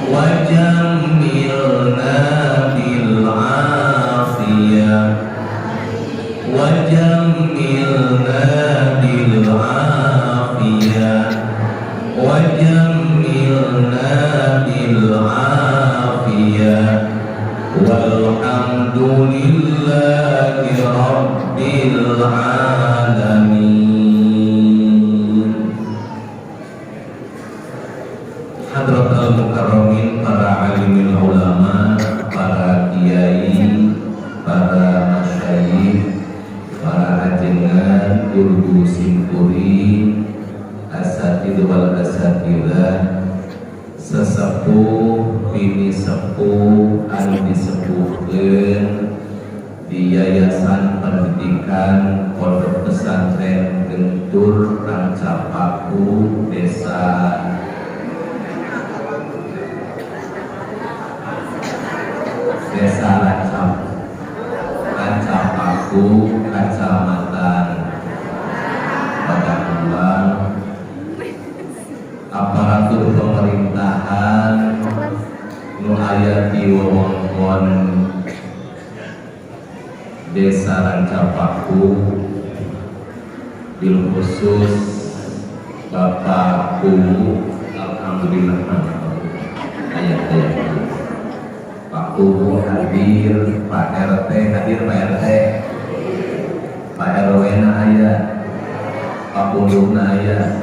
وجملنا بالعافية، وجملنا بالعافية، وجملنا بالعافية، والحمد لله رب العالمين. حضرة المكرمين، para alimin ulama, para kiai, para masyayikh, para ajengan, guru simkuring, asatid wal asatidah, sesepuh, pinisepuh anu disepuhkeun di Yayasan Pendidikan Pondok Pesantren Gentur Rancapaku, Desa Desa Rancapaku, Kecamatan Padang, aparatur pemerintahan nu aya di wewengkon Desa Rancapaku, bil khusus Bapak Kuwu, alhamdulillah ayah ayah Pak Kuwu hadir, Pak RT hadir, Pak RT, Pak RW na aya, Pak Punduk na aya,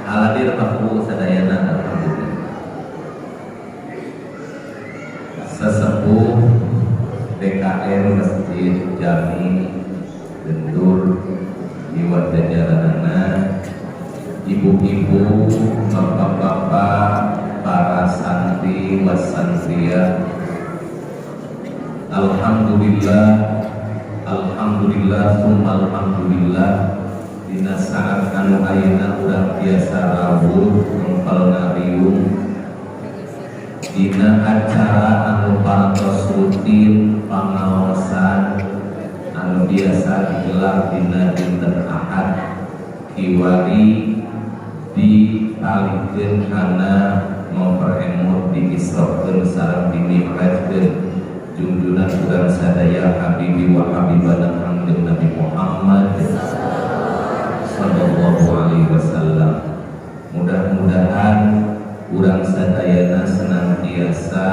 hadir Pak Kuwu sadayana, alhamdulillah. Sesepuh DKM Masjid Jami Gentur Iwan jajaranana, ibu-ibu, bapak-bapak, para santri wasantriah. Alhamdulillah, alhamdulillah, summa alhamdulillah. Dina saat anu ayeuna urang biasa rawuh ngempel ngariung dina acara anu parantos rutin pangaosan anu biasa digelar dina dinten Ahad kiwari ditalikeun kana memperemut, diisrokeun sareng dimi'rajkeun junjunan urang sadaya, habibi wa habibana Kangjeng Nabi Muhammad sallallahu alaihi wasallam. Mudah-mudahan urang sadayana senantiasa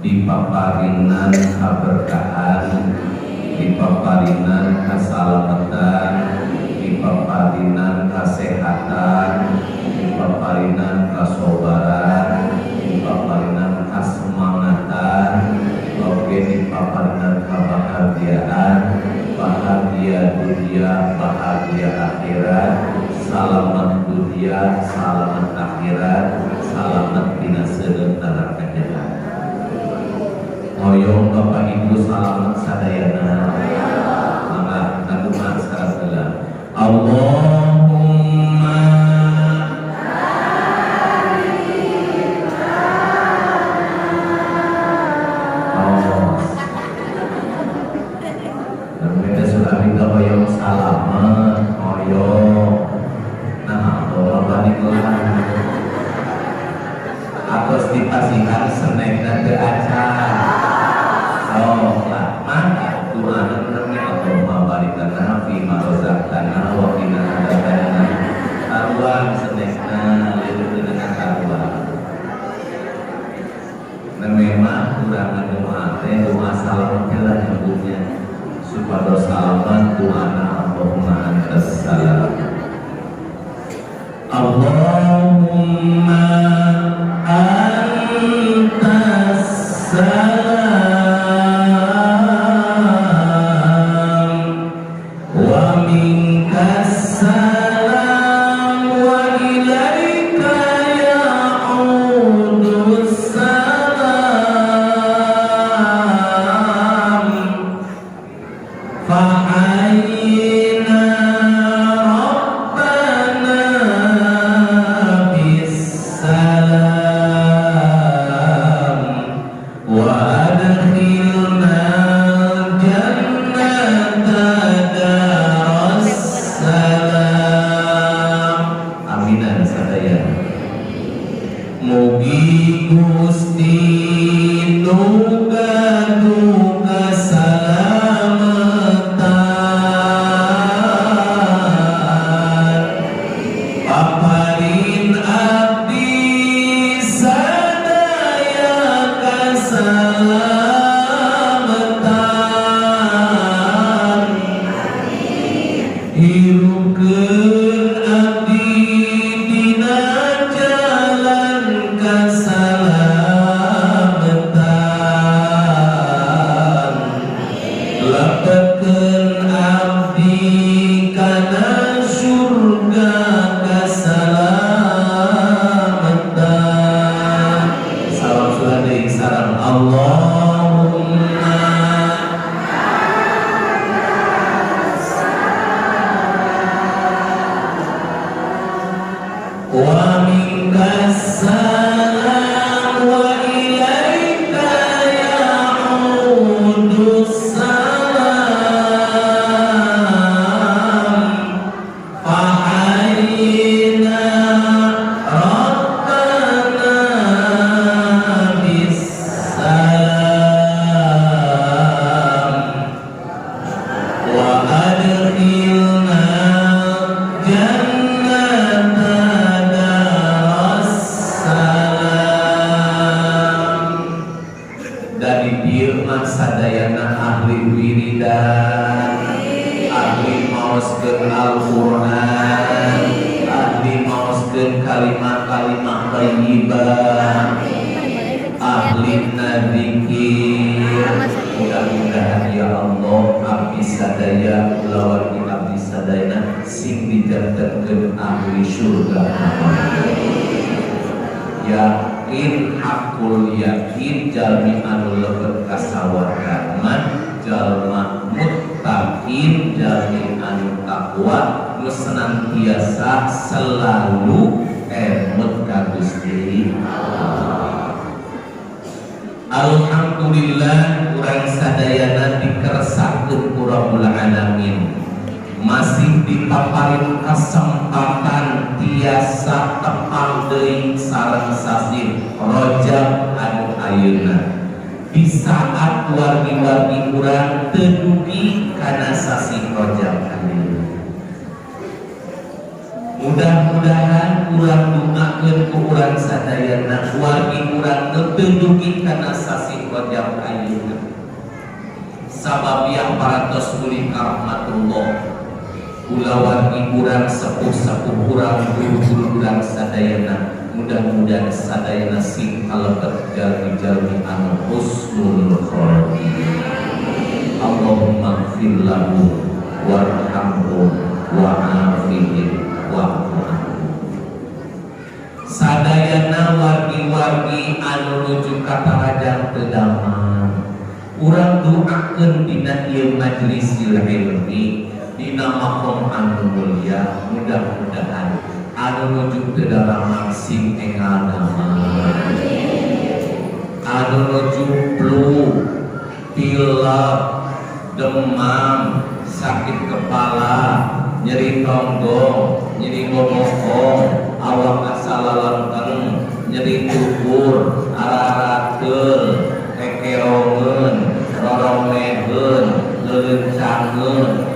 dipaparinan kaberkahan, dipaparinan kasalamatan, dipaparinan kasehatan, dipaparinan kasobaran, dipaparinan kasemangatan, oke, dipaparinan kebahagiaan, bahagia dunia, bahagia akhirat, salamat dunia, salamat akhirat, salamat dina seuneu neraka jahanam. Hoyong Bapak Ibu salamat sadayana. Mangga ngadoa sekarang heula. Allahumma. Oh. Dan kita sudah minta hoyong salamat, hoyong. Nah, Allah balik lah. Atos dipasihan snackna teu acan. So, lah, maka doa namanya Allahumma barik lana fi ma razaqtana wa qina adzabannar. Taruhan snackna, leuleuna taruhan. Nah, memang urang ngadoa teh doa salamat lah nyebutnya, supados salamat doana. Allahumma antas salam. Allahumma antas salam wa minkas salam wa ilaika ya'udus salam, fahayyina rabbana bis. Baca deui sareng Allahumma wa minkas salam wa ilaika ya'udus salam fahayyina rabbana bissalam wa adkhilna jannata darassalam. Dari dieu mah sadayana ahli wiridan, ahli maoskeun Al-Qur'an, ahli maoskeun kalimat-kalimat thayyibah, ahli dzikir. Mudah-mudahan ya Allah, abdi sadaya, kulawargi abdi sadayana sing dijantenkeun ahli surga. Yakin hakul yakin, jalmi anu lebet ka sawarga mah jalma muttaqin, jalmi anu takwa, nu senantiasa selalu emut ka Gusti. Alhamdulillah, urang sadayana dikersakeun ku Rabbul Alamin, masih dipaparin kesempatan tiasa tepang deui sareng sasih Rajab anu ayeuna, di saat wargi-wargi urang teu dugi kana sasih Rajab ayeuna. Mudah-mudahan urang doakeun ku urang sadayana, wargi urang teu dugi kana sasih Rajab ayeuna, sabab yang parantos mulih ka rahmatullah kulawargi urang, sepuh-sepuh urang, guru-guru urang sadayana. Mudah-mudahan sadayana sing kalebet jalmi-jalmi anu husnul khotimah. Allahumma ighfir lahum warhamhum wa'afihim wa'fu anhum. Sadayana wargi-wargi anu nuju katarajang teu damang, urang doakeun dina ieu majlisil ilmi, dina makom anu mulia, mudah-mudahan anu nuju teu daramang sing engal damang, anu nuju flu, pilek, demam, sakit kepala, nyeri tonggong, nyeri gomokong, awak asa lalengkeng, nyeri tukur, ararakeul, kekerongeun, roromeheun, leuleuncangeun,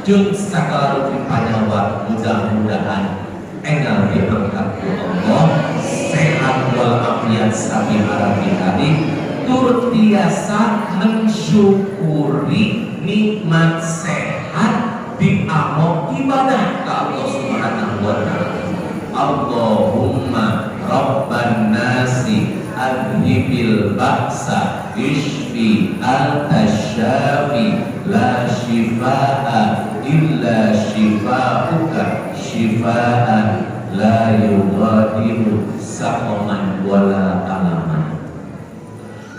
jeung sagala rupi panyawat, mudah-mudahan enggal diangkat ku Allah, sehat walafiat sabi harapi tur tiasa mensyukuri nikmat sehat di amok ibadah ke Allah Subhanahu wa Ta'ala. Allahumma rabban nasi adhibil ba'sa ishfi anta syafi la shifaa illa shifauka shifaan la yughadiru saqaman wala alaman.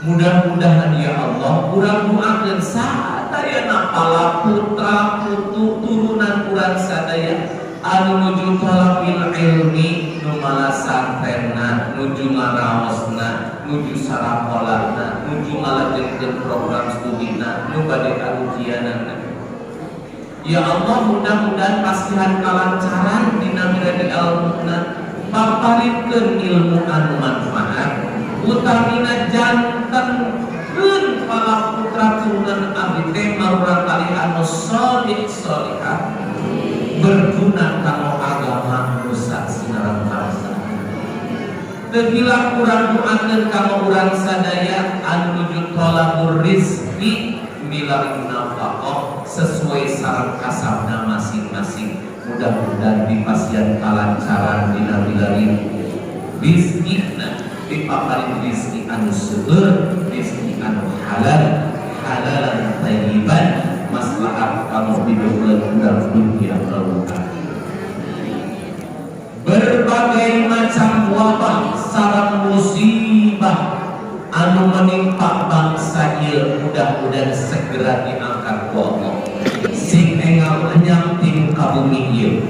Mudah-mudahan ya Allah, urang doakeun sadayana pala putra putu turunan urang sadaya anu nuju talabil ilmi, nu malasantrenna, nuju ngaraosna, nuju sarakolana, nuju ngalajengkeun program studina, nu bade karujianana. Ya Allah, mudah-mudahan pasihan kalancaran dina miladi ilmuna, paparikeun ilmu anu manfaat, utamina jantenkeun para putra turunan abdi teh marurang kali anu solih solihah, berguna kanggo agama, nusa sinareng bangsa. Teu hilap urang doakeun kanggo urang sadaya anu nuju thalabur rizki, milari nafkah sesuai sareng kasabna masing-masing, mudah-mudahan dipasihan kalancaran dina milari rizkina, dipaparin rizki anu seueur, rizki anu halal, halalan thayyiban, maslahat kanggo hidup urang dunia lautan. Berbagai macam wabah sareng musibah anu menimpa bangsa ieu mudah-mudahan segera diangkat ku Allah, sing enggal lenyap ti muka bumi ieu.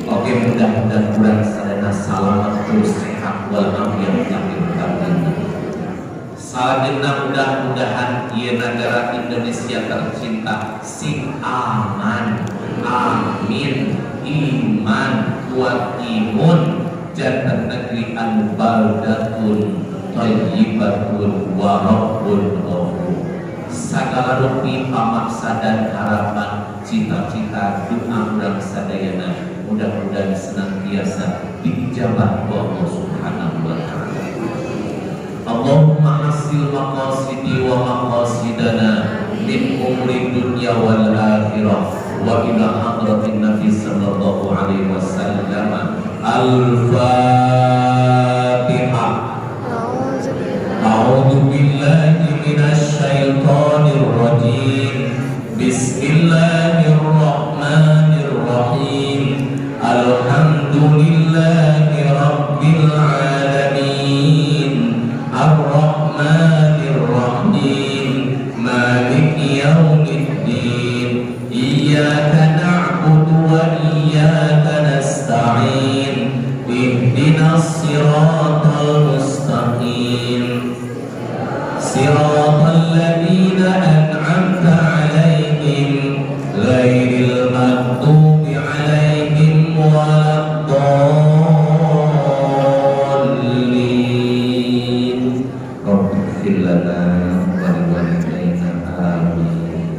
Oke, mudah-mudahan urang sadayana salamet terus, sehat walafiat, lahir batin. Salajengna, mudah-mudahan ieu negara Indonesia tercinta sing aman, amin, iman, kuat imun, janten negeri anu baldatun thayyibatun wa rabbun ghafur. Segala rupi pamaksa dan harapan, cita-cita, doa urang sadayana mudah-mudahan senantiasa diijabah ku Allah Subhanahu wa Ta'ala. Allahumma hassil maqasidi wa maqasidana min umuri dunya wal akhirah wa ila hadratin Nabi sallallahu alaihi wasallam. Al-Fatihah. أعوذ بالله من الشيطان الرجيم. بسم الله الرحمن الرحيم. الحمد لله رب العالمين، الرحمن الرحيم، مالك يوم الدين. إياك نعبد وإياك نستعين. اهدنا الصراط المستقيم، صراط الذين أنعمت عليهم، غير المغضوب عليهم ولا الضالين. رب اغفر لنا ولوالدينا، آمين.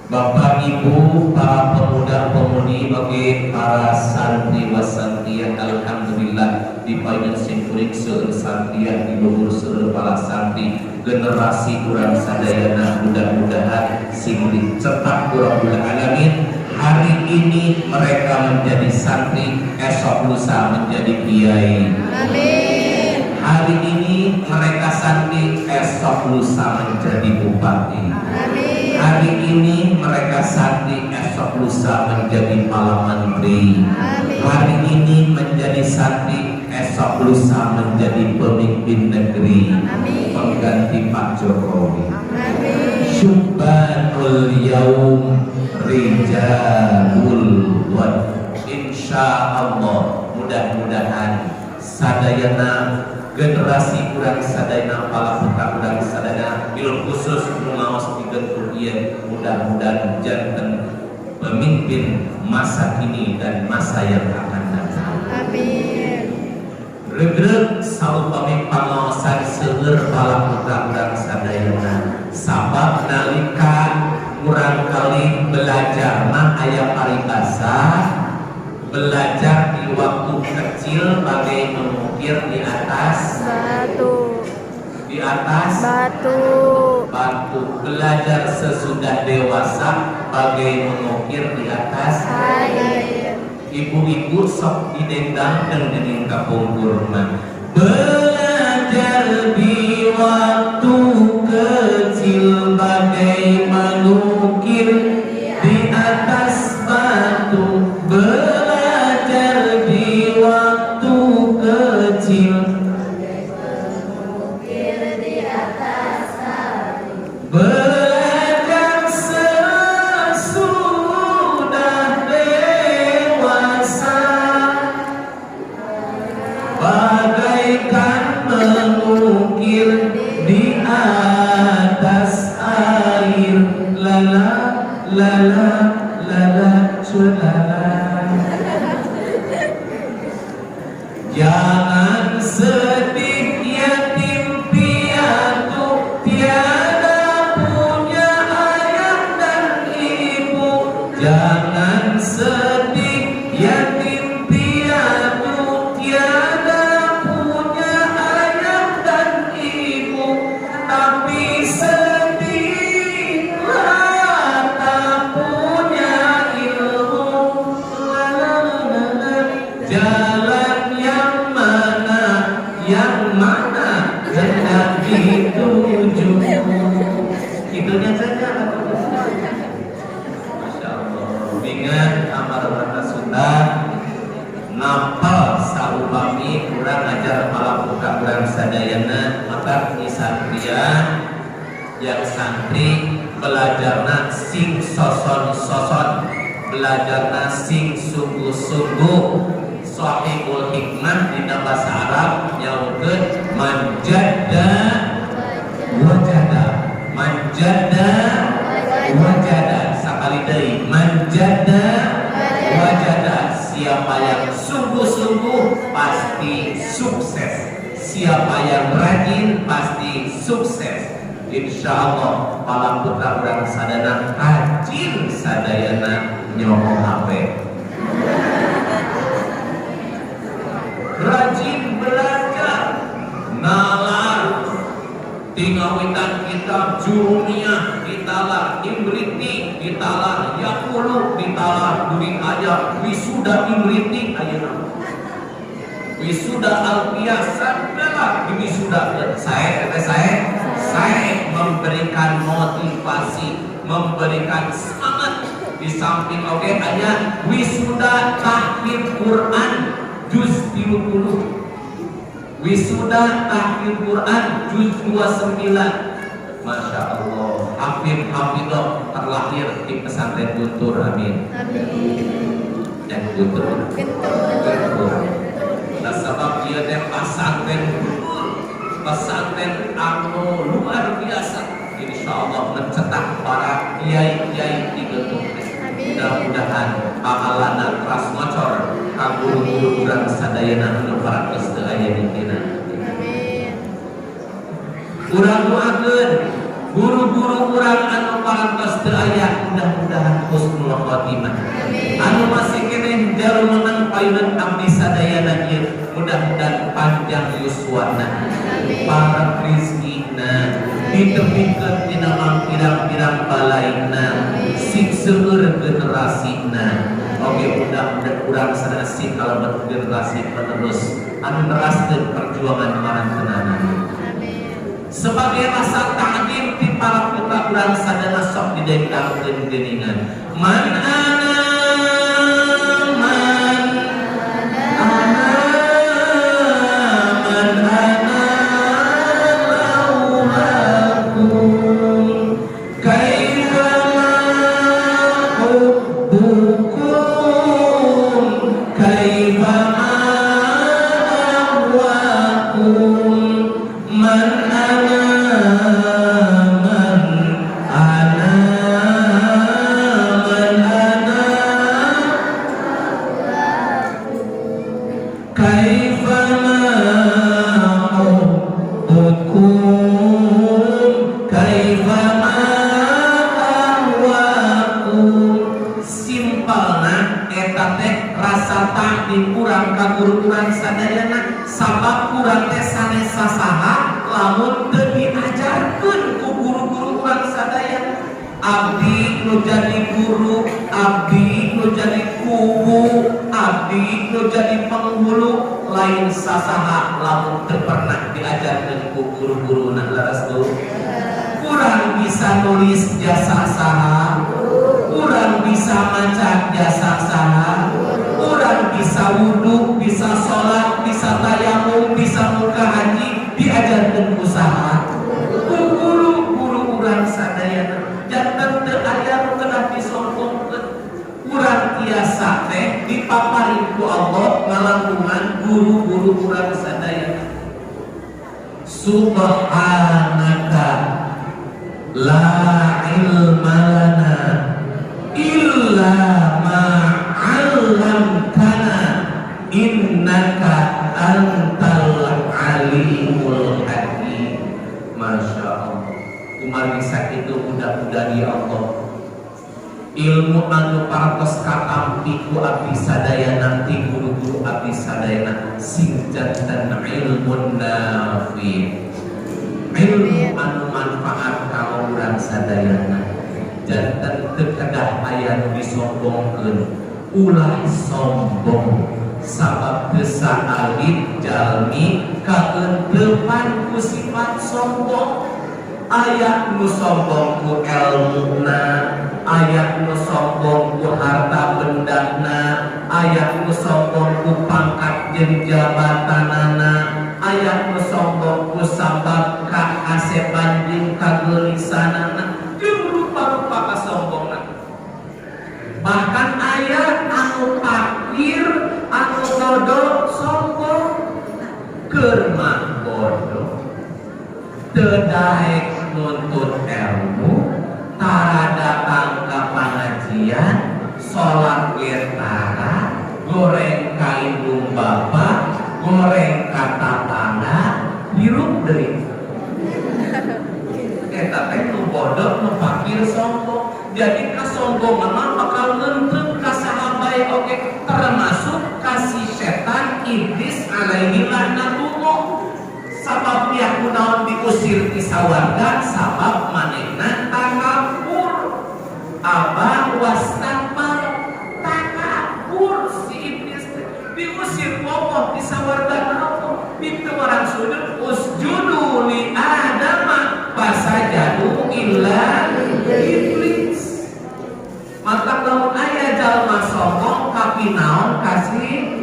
Bapak Ibu, para pemuda-pemudi, bagi para santri wasantriah, alhamdulillah di payun simkuring seueur santriah, di luhur seueur para santri. Generasi urang sadayana mudah-mudahan sing dicetak ku Rabbul Alamin. Hari ini mereka menjadi santri, esok lusa menjadi kiai. Amin. Hari ini mereka santri, esok lusa menjadi bupati. Amin. Hari ini mereka santri, esok lusa menjadi kepala menteri. Amin. Hari ini menjadi santri, esok lusa menjadi pemimpin negeri. Amin. Pengganti Pak Jokowi. Amin. Syubbanul yaum rijalul ghad. Insya Allah, mudah-mudahan sadayana generasi urang sadayana, para putra urang sadayana, bil khusus nu ngaos digentur ieu, mudah-mudahan janten pemimpin masa kini dan masa yang akan datang. Amin. Regreg saupami pangaosan seueur para putra urang sadayana, sabab nalika murang kali belajar mah aya paribasa, belajar di waktu kecil bagai mengukir di atas batu. Di atas batu. Batu. Belajar sesudah dewasa bagai mengukir di atas air. Ibu-ibu sok didendang dan dening kapungkur mah, belajar di waktu kecil bagai mengukir di atas batu, belajar di waktu kecil Ukir di atas air. Belajar sesudah dewasa bagaikan mengukir di atas air. Lala lala lala culala. Jangan sedih, yatim piatu, tiada punya ayah dan ibu. Jangan sedih, yatim piatu, tiada punya ayah dan ibu. Tapi sedihlah tak punya ilmu. La la la la. Jalan yang mana, yang mana hendak dituju? Itunya saja. Masya Allah. Ingat amar kata Sunda, ngapal. Saupami urang ngajar para putra urang sadayana, maka santrian yang santri belajarna sing soson-soson, belajarna sing sungguh-sungguh. Sahibul hikmah dina bahasa Arab nyaurkeun, "Man jadda wajada, man jadda wajada." Sakali deui, "Man jadda wajada." Siapa yang sungguh-sungguh pasti sukses, siapa yang rajin pasti sukses. Insya Allah para putra urang sadayana rajin sadayana, nyoho HP, rajin belajar, nalar tingawitan kitab Jurumiyah ditalar, Imriti ditalar, Yaqulu ditalar, during aya wisuda Imriti, ayeuna wisuda Alfiyah, segala di wisuda. Saya saya memberikan motivasi, memberikan semangat. Di samping oke aya wisuda tahfidz Quran juz 30, wisuda tahfidz Quran juz 29. Masya Allah, hafid hafidah terlahir di pesantren Guntur. Amin. Amin. Dan Guntur. Gentur. Guntur. Nah, sebab dia teh pesantren Guntur, pesantren anu luar biasa. Insya Allah mencetak para kiai-kiai di Gentur. Amin. Mudah-mudahan pahalana teras ngocor ka guru-guru urang sadayana anu parantos teu aya di dina. Amin. Urang doakeun guru-guru urang anu parantos teu aya, mudah-mudahan husnul khotimah. Amin. Anu masih keneh jarum menang payunan abdi sadayana ieu, mudah-mudahan panjang yuswana. Amin. Para rizkina ditepikeun tina mangpirang-pirang balaina, sing seueur generasina. Oke, mudah-mudahan urang sadaya sing kalebet generasi penerus anu neraskeun perjuangan marantenana. Amin. Sebagai rasa ta'zim ti para putra urang sadaya, sok didendangkeun geuningan. Man ana, man ana, man ana laulakum, kaifa ma hubbukum, kaifa ma ahwakum. Man ana, man ana, man ana, kaifa ma hubbukum, kaifa ma ahwakum. Simpelna eta teh rasa ta'zim urang ka guru urang sadayana, sabab urang teh sanes sasaha lamun teu diajarkeun ku guru-guru urang sadayana. Abdi nu jadi guru, abdi nu jadi kuwu, abdi nu jadi penghulu lain sasaha lamun teu pernah diajarkeun ku guru-guru. Nah, leres, Bu? Kurang bisa nulis jasa saha? Kurang bisa maca jasa saha? Kurang bisa wudhu, bisa sholat, bisa tayamum, bisa muka haji diajarkan ku saha? Ku guru-guru urang sadayana. Janten teu aya nu kedah disombongkeun. Urang tiasa teh dipaparin ku Allah ngalangkungan guru-guru urang sadayana. Subhanaka la ilma lana illa ma 'allamtana innaka antal alimul hakim. Masya Allah. Kumargi sakitu, mudah-mudahan ya Allah, ilmu anu parantos katampi ku abdi sadayana ti guru-guru abdi sadayana sing janten ilmun nafi, ilmu anu manfaat ka urang sadayana. Janten teu kedah aya nu disombongkeun. Ulah sombong, sabab teu saalit jalmi kaeuntepan ku sifat sombong. Aya nu sombong ku elmuna, aya nu sombong ku harta bendana, aya nu sombong ku pangkat jeung jabatanana, aya nu sombong ku sabab kahasepan jeung kageulisanana, jeung rupa-rupa kasombongna. Bahkan aya anu fakir, anu bodoh, sombong. Keur mah bodoh, teu daek nuntut ilmu, tara datang ka pengajian, sholat ge tara, goreng ka indung bapa, goreng ka tatangga, hirup deui. Eta teh nu bodoh, nu fakir sombong. Jadi kasombongan mah bakal ngeunteup ka saha bae oge, termasuk ka si setan iblis alaihi laknatullah. Sabab dia kunaon diusir ti sawarga? Sabab manehna takabur, aba wastakbar, takabur. Si iblis teh diusir ku Allah ti sawarga. Kenapa? Itu orang sujud, usjudu li adama fasajadu illa iblis. Maka lamun aya jalma sombong, kapinaon ka si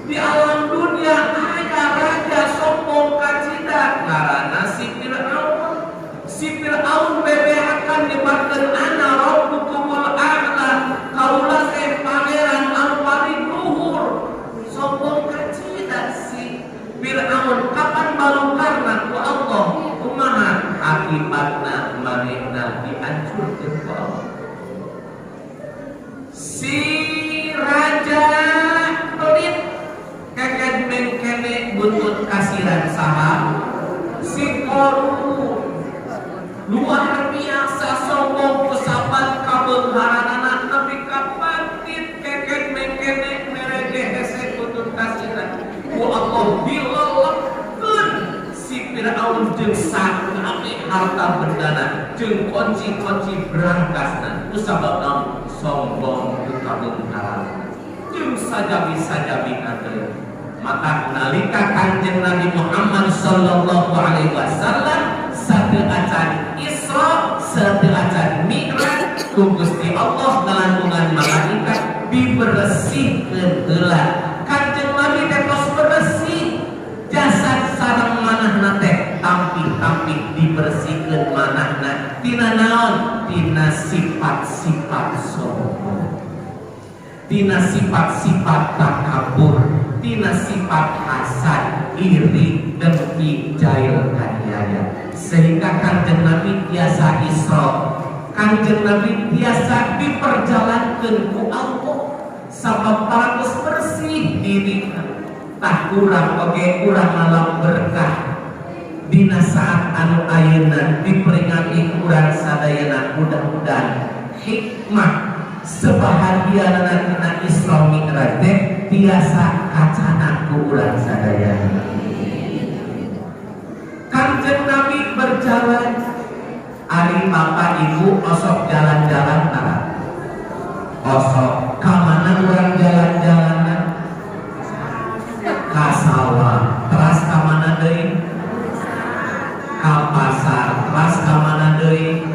di alam dunia aya raja sombong kacida, karena si Fir'aun. Si Fir'aun bebeakan nyebatkeun ana rabbukumul a'la, kaula teh pangeran anu paling luhur. Sombong kacida si Fir'aun. Kapan balukarna ku Allah? Kumaha akibatna? Manehna dihancurkeun ku Allah. Si raja pelit, keked mengkene buntut kasiran saha? Si Korun. Luar biasa sombong ku sabab kabeungharanana, nepi ka patit keked mengkene merege hese buntut kasiran. Ku Allah dilelepkeun si Fir'aun jeung sakabeh harta bendana jeung kunci-kunci berangkasna, ku sabab naon? Sombong ku kabeungharan jeung sajabi-sajabi deui. Maka nalika Kanjeng Nabi Muhammad sallallahu alaihi wasallam sateu acan Isra, sateu acan Mi'raj, ku Gusti Allah ngalangkungan malaikat dibersihkeun heula. Kanjeng Nabi teh tos bersih jasad sareng manahna teh, tampih-tampih dibersihkeun manahna tina naon? Tina sifat-sifat sombong, tina sifat-sifat takabur, tina sifat hasad, iri, dengki, jail, kaniaya, sehingga Kanjeng Nabi tiasa Isra, Kanjeng Nabi tiasa diperjalankan ku Allah sabab parantos bersih diri. Tah, urang oge urang malam berkah dina saat anu ayeuna diperingati urang sadayana. Mudah-mudahan hikmah sebahagianana tina Isra Mi'raj teh tiasa kacana ku urang sadayana. Kanjeng Nabi berjalan. Ari bapak ibu osok jalan-jalan tara? Osok. Kamana urang jalan-jalanan? Ka sawah. Teras kamana deui? Ka pasar. Teras kamana deui?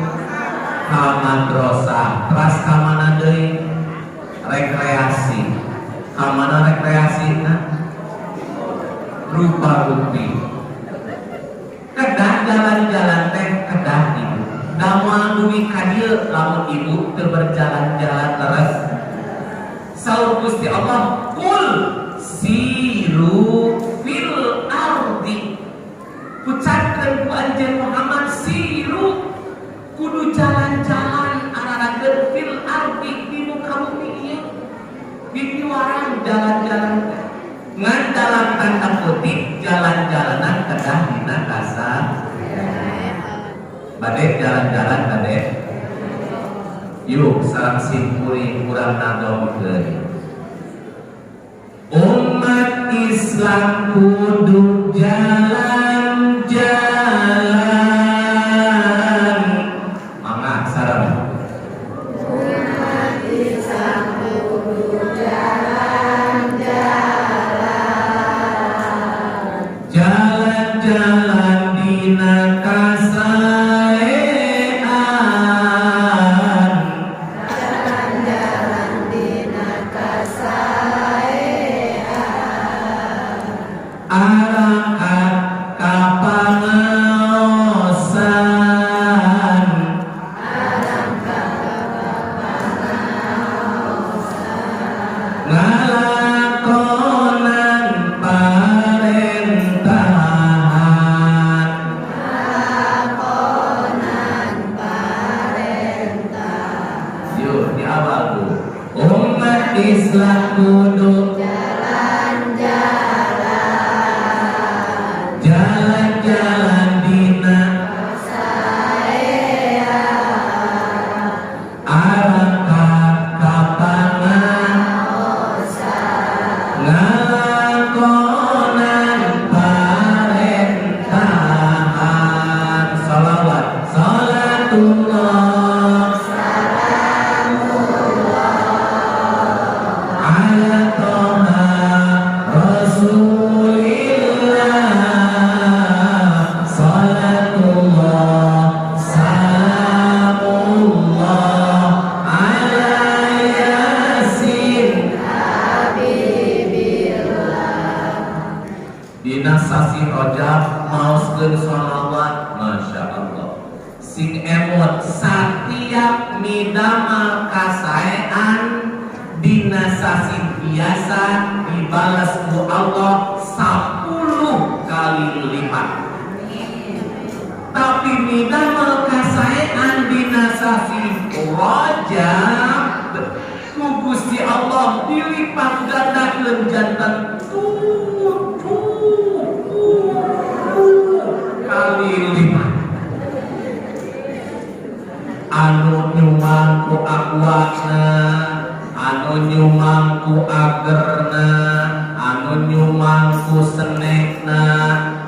Ka madrasah. Teras kamana deui? Rekreasi. Kamana rekreasi? Nah, rupa-rupi. Kedah jalan-jalan teh, kedah ibu. Da moal dugi ka dieu lamun ibu teu berjalan-jalan terus. Saur Gusti Allah, qul siru fil ardi. Ucapkeun ku anjeun Muhammad, siru, kudu jalan-jalan ararageun, fil ardi, di muka bumi ieu. Pipiwaran jalan-jalan teh. Ngan dalam tanda kutip jalan-jalanan kedah dina kasar. Bade jalan-jalan, bade? Yuk, sareng simkuring urang nadongkeun. Umat Islam kudu jalan-jalan. Mangga sareng. Umat Islam kudu jalan-jalan. Jalan-jalan dina dina kasaean, Jalan-jalan dina kasaean, arangkat ka pangaosan, arangkat ka pangaosan, ngalakonan parentahan, ngalakonan parentah. Yuk, di awal, Bu. Umat Islam kudu Jalan-jalan, jalan-jalan dina kasaean, arangkat ka pangaosan, ngalakonan parentahan. Salawat, salatullah salamullah, ala toha rasulillah, salatullah salamullah ala yasin habibillah. Dina sasi Rajab maoskeun sholawat, Masya Allah, sing emot satiap midamel kasaean dina sasi biasa dibalas ku Allah 10 kali lipat, tapi midamel kasaean dina sasi Rajab ku Gusti Allah dilipat gandakeun janten 70 kali lipat. Anu nyumbang ku Aquana, anu nyumbang ku agerna, anu nyumbang ku senekna,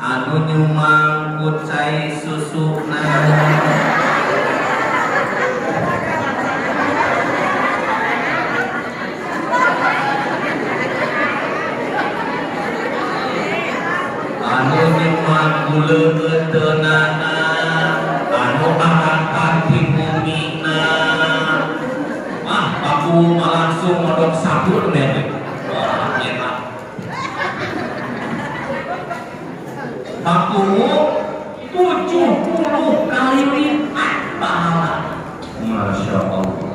anu nyumbang ku cai susuna, anu nyumbang ku leueuteunana, anu arangkat di bumina. Wah, aku mah langsung modok sabun deh. Wah, enak. Aku 70 kali lipat pahala. Masya Allah.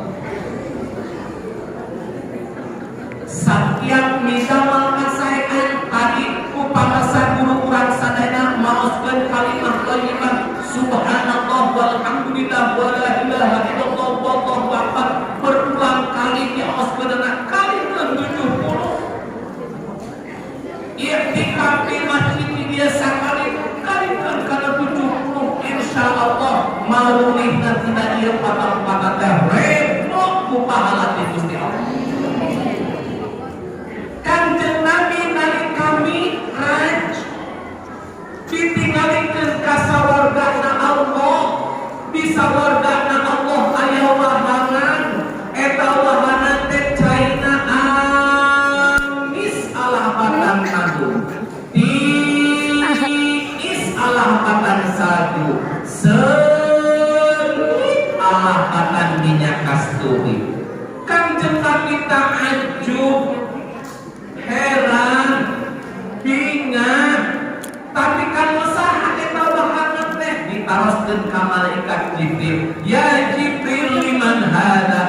Setiap midamel kasaean tadi ku pangasa guru urang sadayana maoskeun kalimah thayyibah, subhanallah walhamdulillah wala ilaha illallah wallahu akbar, berulang kali dioskeunna kali 70. I'tikaf di masjid biasa kali kali kana 70, insyaallah marulihna tina ieu patang-patang teh remo ku pahala ti Gusti Allah. Kanjeng Nabi nalika Mi'raj ditinggalikeun ka sawargana Allah. Di sawargana Allah aya wahangan, eta wahangan teh caina amis alah batan madu, tiis alah batan salju, seungit alah batan minyak kasturi. Kanjeng Nabi ta'ajub, heran, bingah, tapi kalau saha eta wahangan teh? Ditaroskeun ka malaikat Jibril, ya Jibril, liman hada?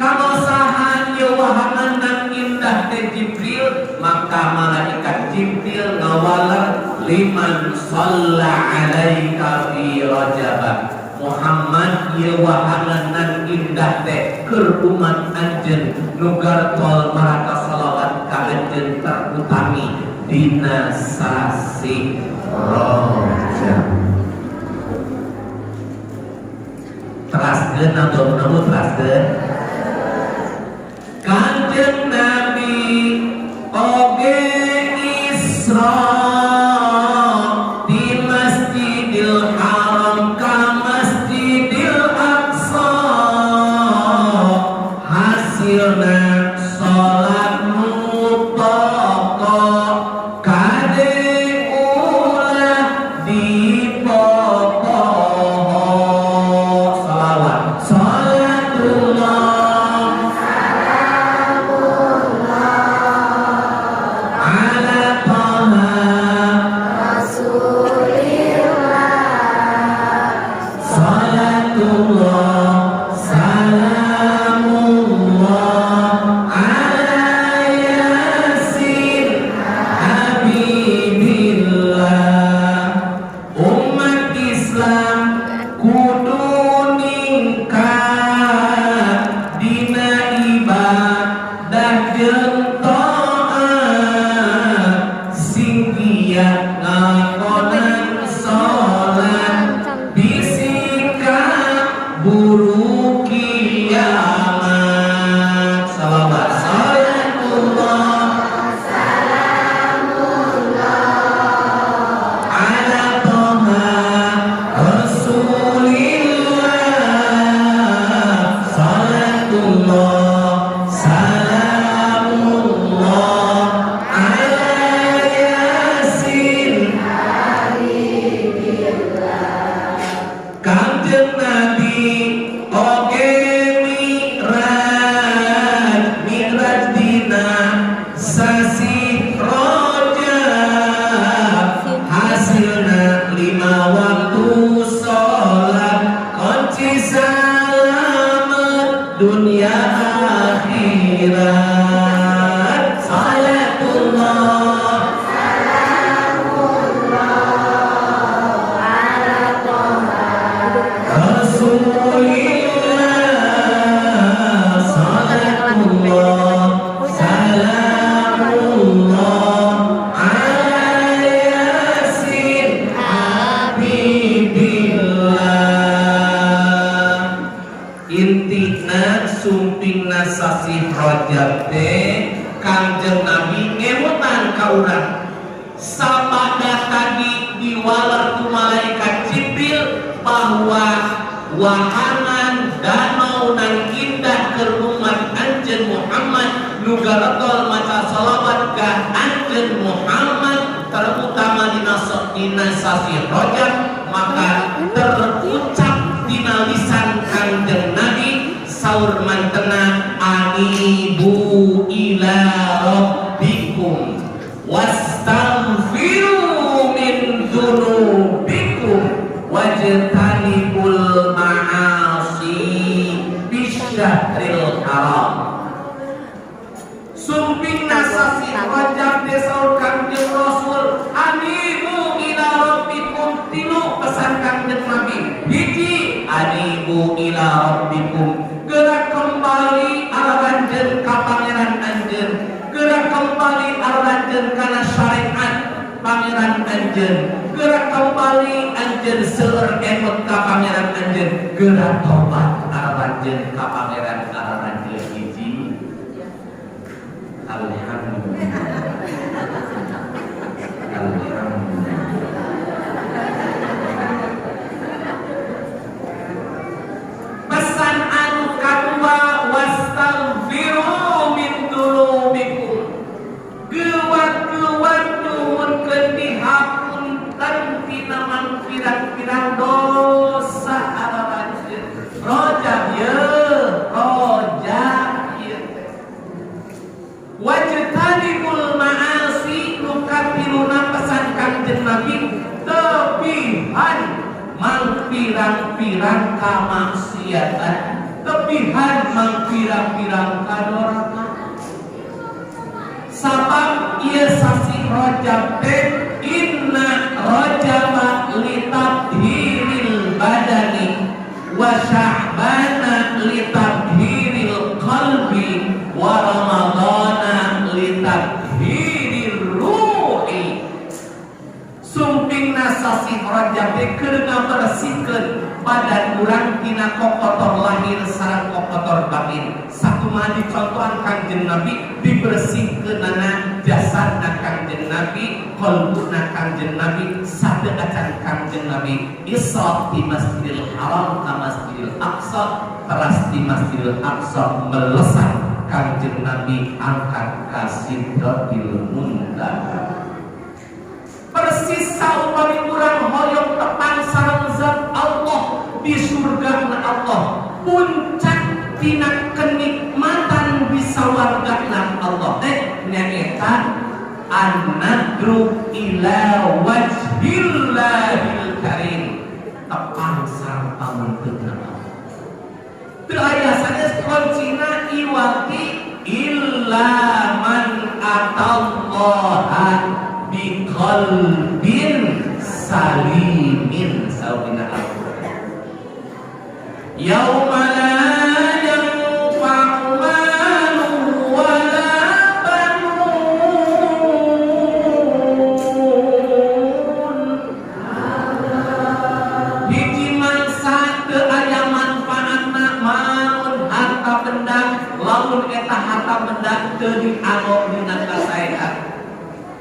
Kalau saha ieu wahangan nan indah teh, Jibril? Maka malaikat Jibril ngawaler, liman shalla alaika fi Rajab. Muhammad, ieu wahangan nan indah teh keur umat anjeun nu gartol maraka salawat ka anjeun, terutami dina sasi Rajab. Teraskeun atau namu teraskeun. Kanjeng Nabi oge Isra di Masjidil Haram ka Masjidil Aqsa, hasilna salat mutlaqa, kade ulah di Giat ngakonan salat, bisi kaburu kiamat. Salawat salatullah ala Toha Rasulillah, salatullah salamullah ala Yasin. Kanjeng Nabi oge mi'raj, mi'raj dina sasi Rajab, hasilna lima waktu sholat, kunci selamat dunia akhirat. Salatullah Ala Toha Rasulillah, salatullah salamullah ala Yasin Habibillah. Intina sumpingna sasih Rajab teh Kangjeng Nabi ngemutan ka urang sabada tadi diwaler ku malaikat Jibril bahwa wahangan danau nan indah keur umat anjeun Muhammad nu garetol maca salawat ka anjeun Muhammad, terutama dina sasih Rajab, maka terucap dina lisan Kangjeng Nabi saur mantena anibu ila rabbikum wastaghfiru min dzunubikum wajtanibul ma'asi bisyahril haram. Sumping sasih Rajab saur Kangjeng Rasul anibu ila rabbikum, tilu pesan Kangjeng Nabi. Hiji, anibu ila rabbikum, gerak kembali aranjeun ka pangeran anjeun, gerak kembali aranjeun kana syariat pangeran anjeun, gerak kembali anjeun seueur emot ka pangeran anjeun, gerak tobat aranjeun ka pangeran aranjeun. Hiji. Alhamdulillah, alhamdulillah. Pesan anu kadua, wastaghfiru min dzunubikum, geuwat-geuwat nyuhunkeun dihapunten tina mangpirang-pirang dosa aranjeun. Rajab ye, Rajab ye. Wajtanibul ma'asi, nu katiluna pesan Kangjeng Nabi tepihan mangpirang-pirang kamaksiatan, tepihan mangpirang-pirang kadoraka, sabab ieu sasih Rajab teh inna rajaba litathhiril badani wa sya'bana litathhiril qalbi wa ramadana litathirir ruhi. Sumpingna sasih Rajab teh keur ngabersihkeun badan urang tina kokotor lahir sareng kokotor batin. Sakumaha dicontohan Kangjeng Nabi, dibersihkeunana jasadna Kangjeng Nabi, qalbuna Kangjeng Nabi, sateu acan Kangjeng Nabi Isra di Masjidil Haram ka Masjidil Aqsa, teras di Masjidil Aqsa melesat Kangjeng Nabi angkat ka Sidratil Muntaha. Persis saupami urang hoyong tepang sareng zat Allah di surga na Allah, puncak tina kenikmatan bisa warga na Allah teh nyaeta an-nadru ila wajhillahil karim, tepang sareng pamunteuna Allah. Teu aya sanes kuncina iwati illa man atallaha biqalbin salimin saurina Al-Qur'an. Yauma la yanfa'u malun wala banun. teu dianggo dina kasaean.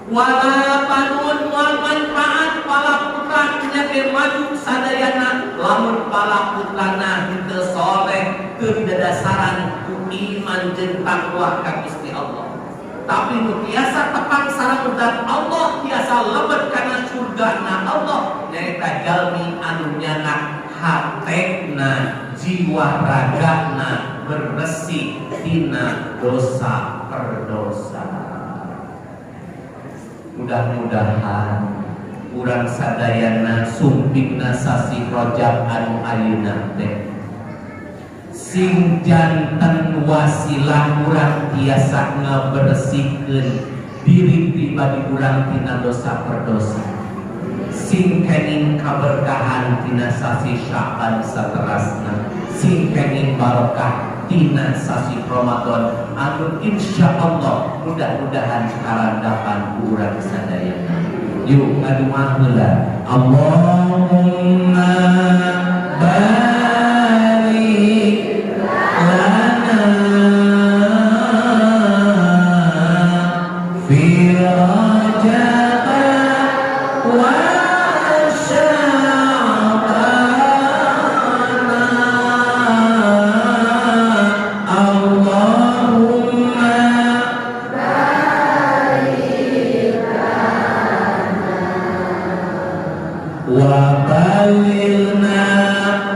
Wala banun moal manfaat palaputra nya ge maju sadayana lamun palaputrana henteu soleh teu didadasaran ku iman jeung takwa ka Gusti Allah. Tapi nu tiasa tepang sareng zat Allah tiasa lebet kana surgana Allah nyaeta jalmi anu nyanak hatena jiwa ragana bersih tina dosa perdosa. Mudah-mudahan urang sadayana sumpingna sasih Rajab anu ayeuna teh sing janten wasilah urang tiasa ngabersihkeun diri pribadi urang tina dosa perdosa, sing kenging kaberkahan tina sasih Sya'ban saterasna, sing kenging barokah tina sasih Ramadan anu insyaallah mudah-mudahan karandapan urang sadayana. Yuk ngadoa heula. Allahumma barik lana fi Rajab wa Sya'ban. Allahumma barik lana wa ballighna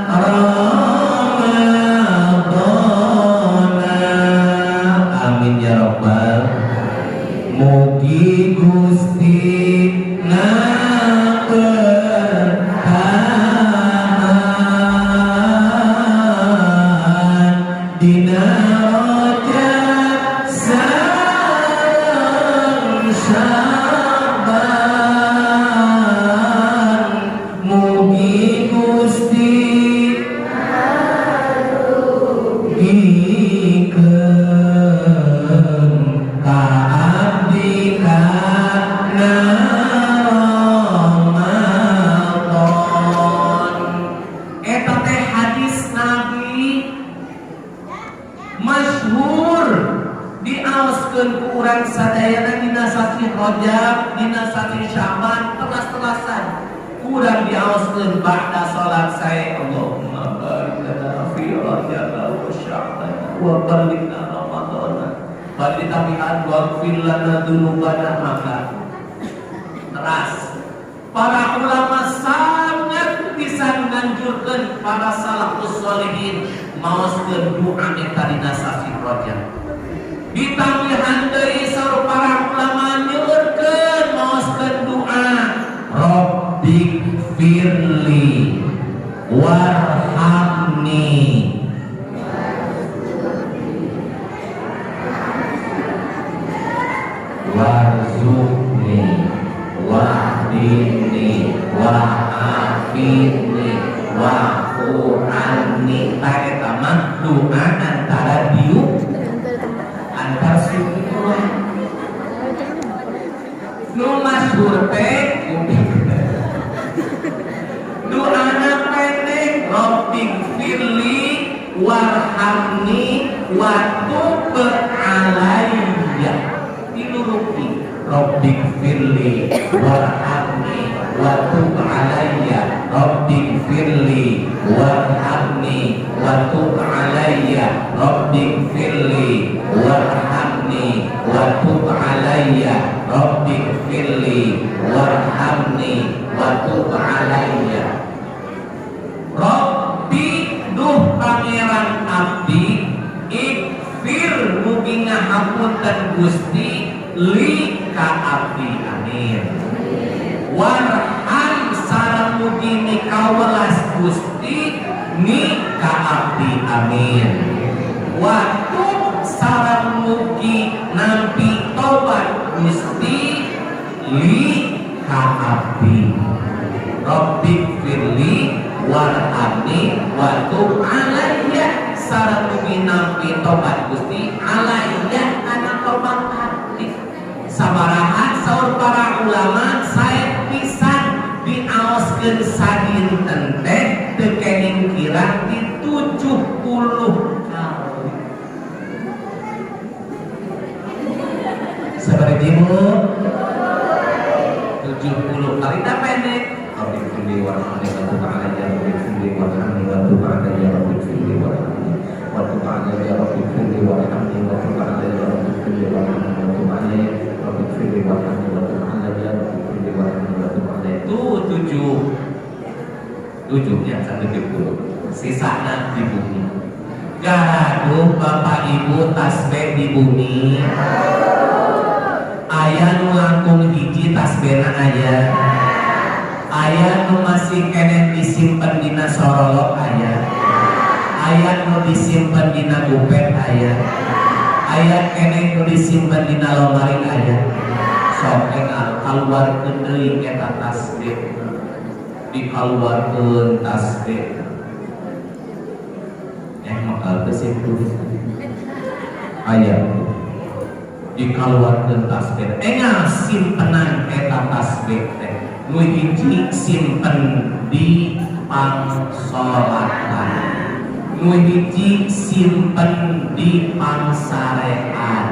Ramadana. Amin ya rabbal. Mugi Gusti ngaberkahan dina Rajab sareng Sya'ban. Mugi Gusti ngagugikeun ka abdi kana Ramadan. Eta teh hadis Nabi masyhur diaoskeun ku urang sadayana dina sasih Rajab, dina sasih Sya'ban, telas-telasan urang diaoskeun ba'da salat sae Allahumma barik lana fi Rajab wa Sya'ban wa ballighna Ramadan. Bari ditambihan waghfir lana dzunubana, maka teras para ulama sangat bisa nganjurkeun para salafus sholihin maoskeun doa eta dina sasih Rajab. Ditambihan deui saur para ulama nyeueurkeun maoskeun doa Rabbik firli warhamni warzuqni wahdini wa'afini wa'fu anni. Tah eta mah doa antara diuk antar suku nu masyhur teh doana pendek Rabbik firli warhamni wa tub alayya. Tilu rukni Rabbik firli warhamni wa tub alayya, Rabbik firli warhamni wa tub alayya, Rabbik firli warhamni wa tub alayya, Rabbik firli warhamni wa tub alayya. Rabbi duh pangeran abdi, ikfir mugi ngahapunten Gusti li ka abdi, amin. Warham sareng mugi mikawelas Gusti ni ka abdi, amin. Wa tub sareng mugi nampi tobat Gusti li ka abdi. Rabbik firli warhamni wa tub alayya sareng mugi nampi tobat Gusti alayya kana tobat abdi. Sabaraha saur para ulama sae pisan diaoskeun sadinten teh teu kenging kirang di 70 kali. warhamni wa tub alayya rabbi ighfirli warhamni wa tub alayya rabbi ighfirli warhamni wa tub alayya rabbi ighfirli warhamni wa tub alayya rabbi ighfirli warhamni wa tub alayya rabbi ighfirli warhamni wa tub alayya rabbi ighfirli warhamni wa tub alayya. Itu 7-nya 170, sisana di bumi. Gaduh bapak ibu tasbih di bumi. Aya nu langkung hiji tasbihna aya. Aya nu masih keneh disimpen dina sorolok aya. Aya nu disimpen dina bupet aya. Aya keneh nu disimpen dina lomari aya. Sok engal kaluarkeun deui eta tasbih. Dikaluarkeun tasbih. Maka kesimpulan aya dikaluarkeun tasbih. Engal simpenan eta tasbih teh. Nu hiji simpen di pangsolatan, nu hiji simpen di pangsarean.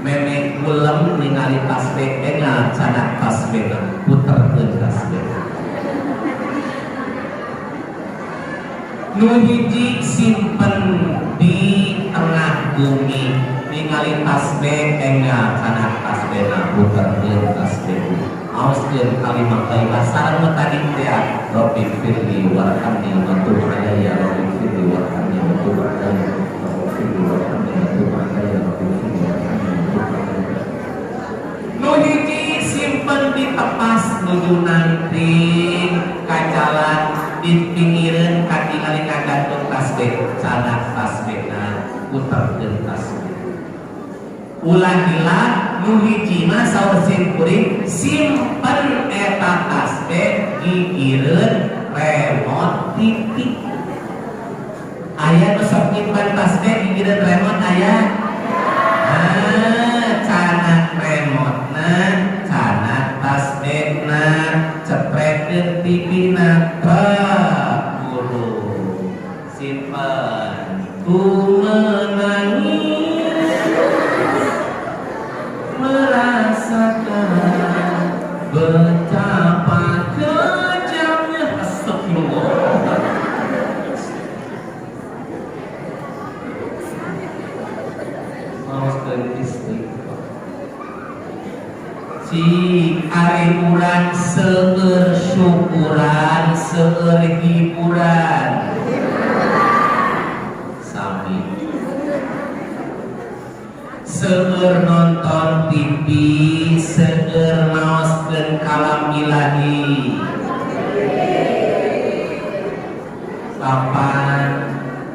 Memeh kulem ningali tasbih engal canak tasbih puterkeun tasbih. Nu hiji simpen di tengah bumi, ningali tasbih engal canak tasbihna puterkeun tasbih. Aoskeun kalimat thayyibah sareng nu tadi teh rabbi firli warhamni wa tub alayya rabbi firli warhamni wa tub alayya rabbi firli warhamni wa tub alayya rabbi firli warhamni wa tub alayya. Nu hiji simpen di tepas nuju nangkring ka jalan di pinggireun katingali kagantung tasbih canak tasbihna puterkeun tasbih. Ulah hilap nu hiji mah saur simkuring simpen eta tasbih gigireun remote TV. Aya nu sok nyimpen tasbih gigireun remote aya? Ah, canak remote-na, canak tasbihna, cepretkeun TV-na, buru simpen. Ku menangis merasakan betapa kejamnya. Astagfirullah. Maoskeun istighfar. Cik ari urang seueur syukuran, seueur hiburan. Sami. Seueur nonton TV, seueur maoskeun kalam ilahi. Kapan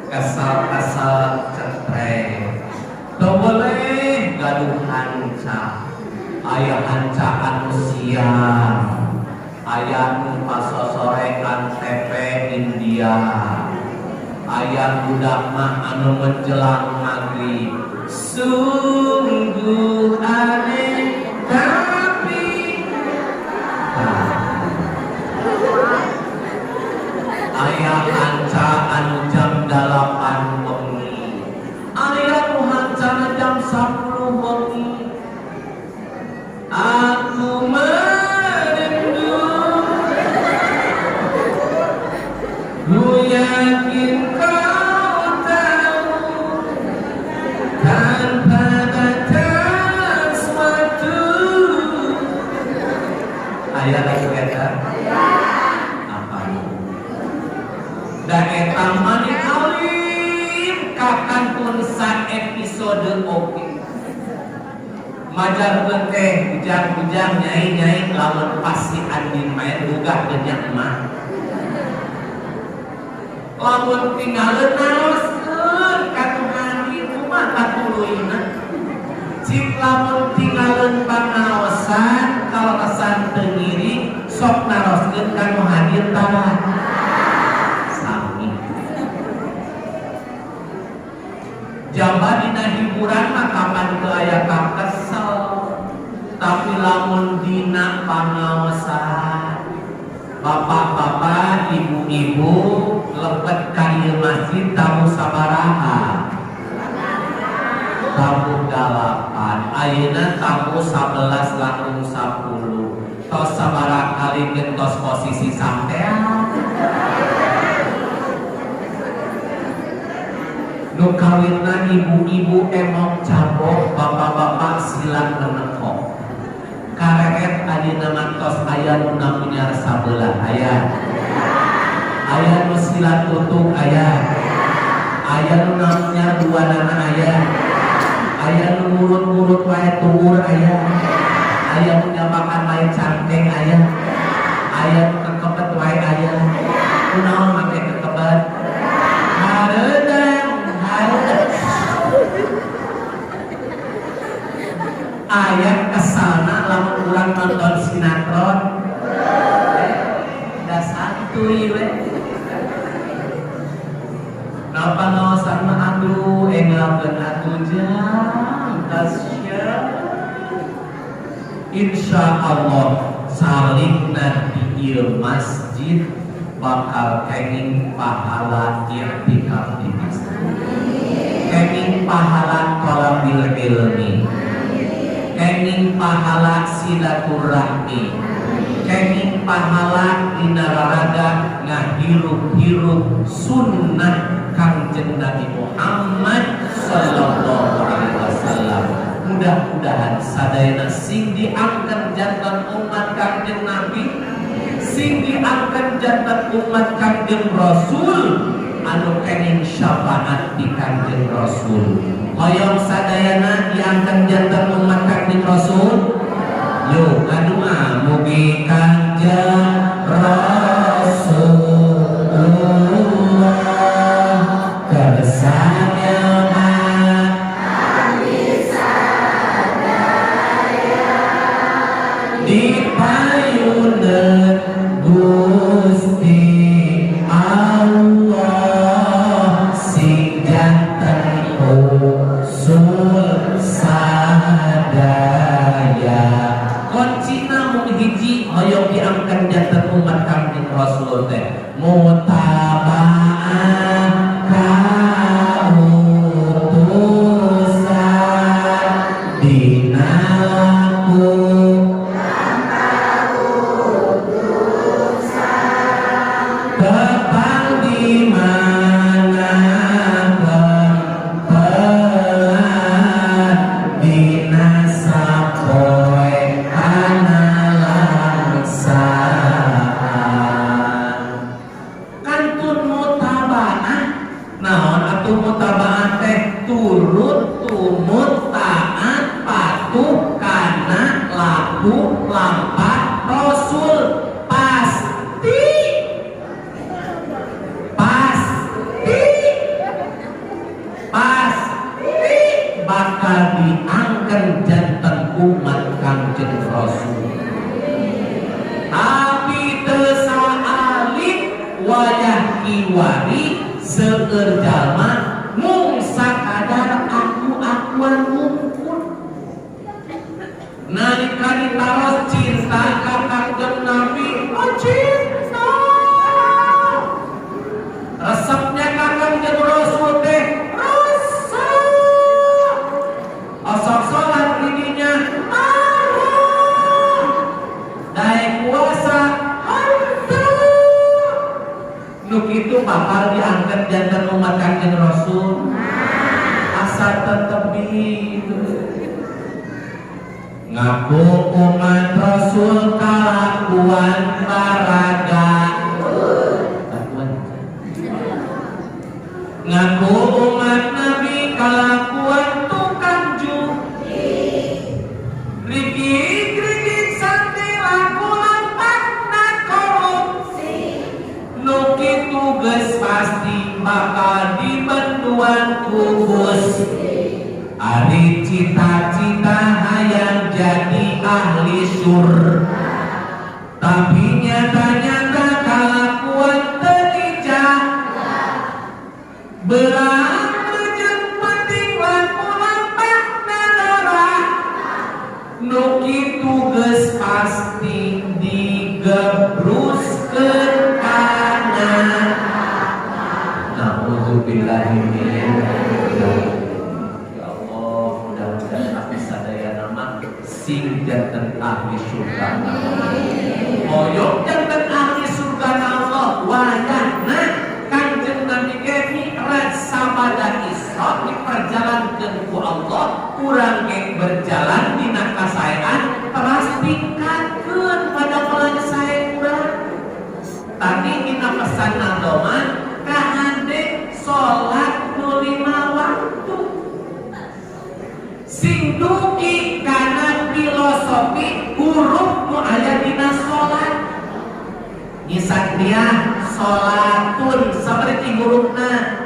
kesal-kesal cetrek. Teu boleh gaduh hanca. Aya hanca anu siang, aya nu pasosorekan TV India, aya budak mah anu menjelang maghrib. Sungguh aneh tapi aya hanca anu jam 8 wengi, aya nu hancana jam 10 wengi. Aku merindu, ku yakin kau tahu, tanpa batas waktu. Aya lagu eta? Apa? Da eta mah alim kakantun episode oke. Majarkeun teh ujang-ujang nyai-nyai lamun pasti andin main gugah geunyak mah. Lamun tinggalin naroskeun ka Tuhan itu mah katuluyna. Cik lamun tinggalin pangaosan kaleresan teu ngiring sok naroskeun ka nu hadir tah. Sami. Jaba dina hiburan mah kapan teu aya kakesel. Tapi lamun dina pangaosan bapak-bapak, ibu-ibu lebet ka ieu masjid tamu sabaraha? Tamu 8, ayeuna tamu 11 langkung 10. Tos sabaraha kali gentos posisi sampean? Nu kawinna ibu-ibu emok cabok, bapak-bapak silang nenekok. Kareret adina mantos aya nu namunyar sabelah aya. Aya nu sila tutup aya. Aya nu namunyar dua nana aya. Aya nu murut-murut wae tuur aya. Aya nu nyabakan wae cangkeng aya. Aya nu kekebet wae aya. Kunaon make kekebet? Hareudang, hareudang. Aya kesalna lamun urang nonton sinetron. Da santuy we. Napa ngaosan mah aduh engalkeun atuh jang kasya. Insya Allah saling di ieu masjid bakal kenging pahala i'tikaf di masjid. Kenging pahala thalabil ilmi. Kenging pahala silaturahmi. Kenging pahala dina raraga ngahirup-hirup sunnah Kangjeng Nabi Muhammad sallallahu alaihi wasallam. Mudah-mudahan sadayana sing diangkat jantan umat Kangjeng Nabi, sing diangkat jantan umat Kangjeng Rasul, anu kenging syafaat di Kangjeng Rasul. Hoyong sadayana diangkat jantan umat Kangjeng Rasul. Yo ngadua mugi Kangjeng Rasulullah kersane di payunan Gusti Allah sing janten usul sadaya. Kuncina mung hiji hoyong diangkat janten umat Kangjeng Rasul teh mutabaah kautusan dina laku tepang di mana tempelan dina sapoe kana langsaan. Kantun mutabaah naon atuh mutabaah teh turut tumut taat patuh kana laku lampah Rasul. Pasti pasti pasti bakal diangkat jantan umat Kangjeng Rasul. Tapi teu saalit wayah kiwari seueur jalma mung sakadar aku-akuan mungkul. Nalika ditaros cinta ka Kangjeng Nabi, oh cinta. Resepnya ka Kangjeng Rasul teh resep. Osok sholat didinya marah. Daek puasa henteu. Nu kitu bakal diangkat jantan umat Kangjeng Rasul. Asa tetep gitu. Ngaku umat Rasul kalakuan baraga. Ngaku umat Nabi kalakuan tukang judi. Rigik-rigik santi laku lampahna korupsi. Nu kitu geus pasti bakal dibenduan ku Gusti. Ari cita-cita hayang jadi ahli surga, tapi nyata-nyata kalakuan teu dijaga. Belang rejeng penting laku lampahna doraka. Nu kitu geus pasti digebruskeun kana. Nauzubillahi min. Ya Allah, mudah-mudahan abdi sadayana mah sing janten ahli surga. Hoyong janten ahli surga Allah wayahna Kangjeng Nabi ge mi'raj sabada Isra. Tadi dina pesan agama kahade salat nu 5 waktu. Sing dugi kana filosofi huruf nu aya dina salat. Nyisak dia salatun saperti hurufna.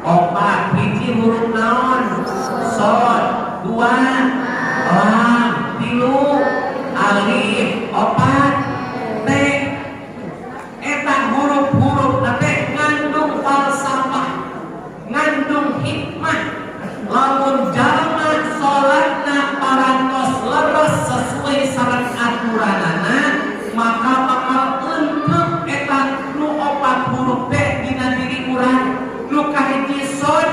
Opat hiji huruf naon? Sod, dua, lam, tilu, alif, opat, t. Eta huruf-huruf teh ngandung falsafah, ngandung hikmah. Lamun jalma salatna parantos leres sesuai sareng aturanana, maka bakal eungkeut eta nu opat huruf teh dina diri urang. Nu kahiji sod,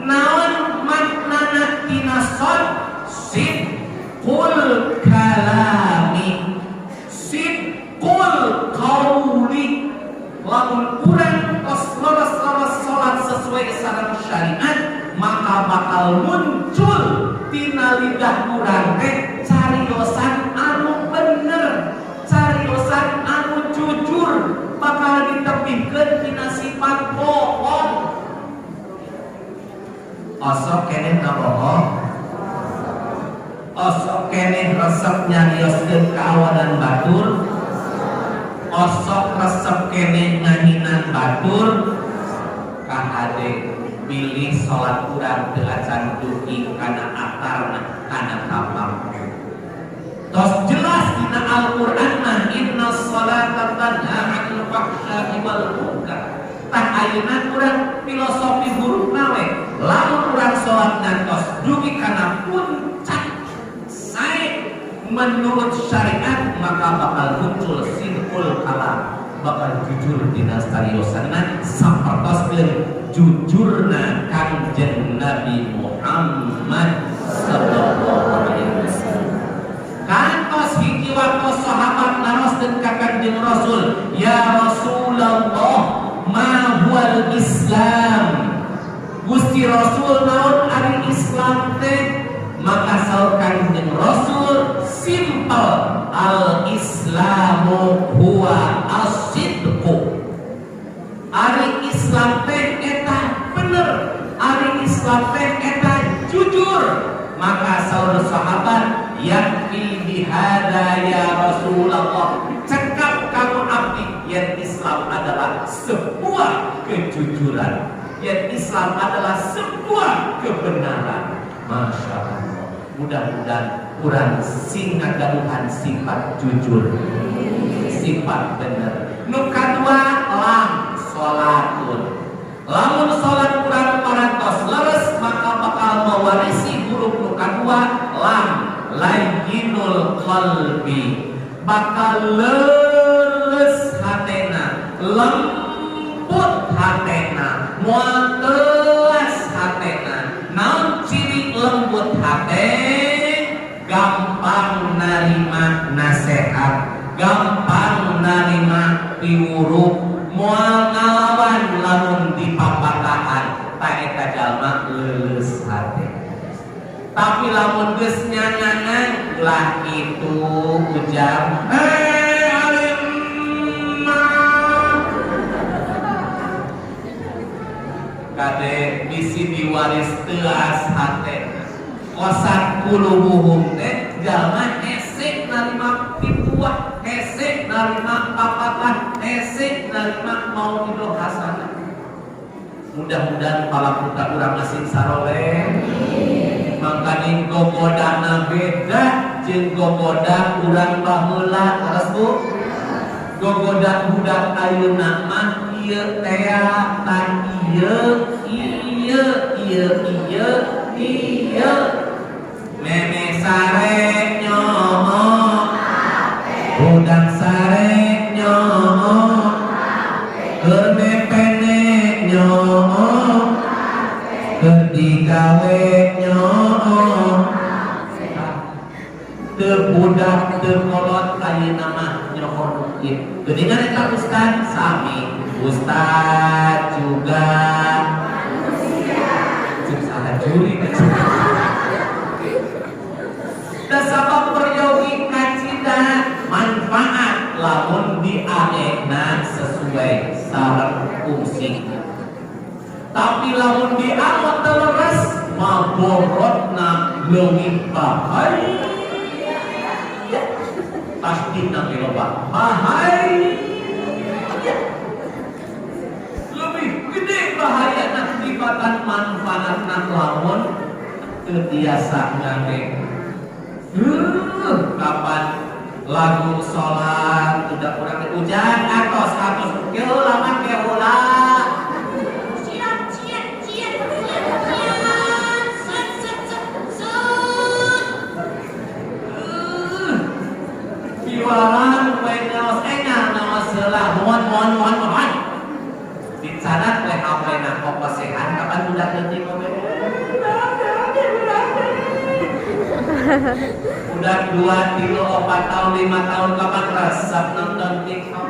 naon maknana tina sod? Sidqul kalami, sidqul qauli. Lamun urang tos leres-leres salat sesuai sareng syariat, maka bakal muncul tina lidah urang teh cariosan anu bener, cariosan anu jujur, bakal ditebihkeun tina sifat bohong. Osok keneh ngabohong, osok keneh resep nyarioskeun kaawanan batur, osok resep keneh ngahinan batur. Kahade bilih salat urang teu acan dugi kana akarna, kana tapak. Tos jelas dina Al-Qur'an mah, inna sholata tanha 'anil fahsya'i wal munkar. Tah ayeuna urang filosofi hurufna we. Lamun urang salat ngantos dugi kana puncak sae menurut syariat, maka bakal muncul sidqul kalam, bakal jujur dina cariosanna sapertoskeun jujurna Kangjeng Nabi Muhammad sallallahu alaihi wasallam. Kantos hiji waktu sahabat naroskeun ka Kangjeng Rasul, "Ya Rasulullah, ma huwal Islam?" Gusti Rasul, naon ari Islam teh? Maka saur Kangjeng Rasul simple, al Islamu huwa as-sidqu. Ari Islam teh eta bener, ari Islam teh eta jujur. Maka saur sahabat, yakfi bihada ya Rasulullah, cekap kamu abdi yang Islam adalah sebuah kejujuran, yang Islam adalah sebuah kebenaran. Masya Allah, mudah-mudahan urang sing ngagaduhan sifat jujur, sifat bener. Nu kadua lam, salatun. Lamun salat urang parantos leres, maka bakal mewarisi huruf nu kadua lam, layyinul qalbi, bakal leles hatena, lembut hatena, moal telas hatena. Naon ciri lembut hate? Gampang narima nasehat, gampang narima piwuruh, moal ngalawan lamun dipapatahan. Ta eta jalma leuleus hate. Tapi lamun geus nyangangan lah itu ujang, hei alim mah kade bisi diwaris teuas hate. Qasat qulubuhum teh jalma hese narima pituah, hese narima papatah, hese narima mauidhoh hasanah. Mudah-mudahan para putra urang masih saroleh. Mangkaning gogodana beda jeung gogoda urang baheula, leres Bu? Gogoda budak ayeuna mah ieu tea tan ieu ieu ieu ieu ieu meme sare nyoho, budak sare nyoho, keur mepene nyoho, keur digawe nyoho. Teu budak teu kolot ayeuna mah nyoho ieu. Geuningan eta ustad sami, ustad juga manusia. Salah juri. Da sabab peryogi kacida manfaat. lamun diangena sesuai sareng fungsi. Tapi lamun dianggo teu leres, maborotna leuwih bahaya. Pasti nanti loba bahaya. Lebih gede bahaya tibatan manfaatna lamun teu tiasa ngangge. Kapan lagu sholat udah kurang hujan atos atos keula mah keula Ciat ciat ciat ciat ciat set set set set. Piwarang we ngaos engal ngaos heula, mohon mohon mohon mohon dicatat we HP-na kokosehan kapan budak leutik oge. Udah 2, 3, 4 tahun, 5 tahun kapan resep nonton TikTok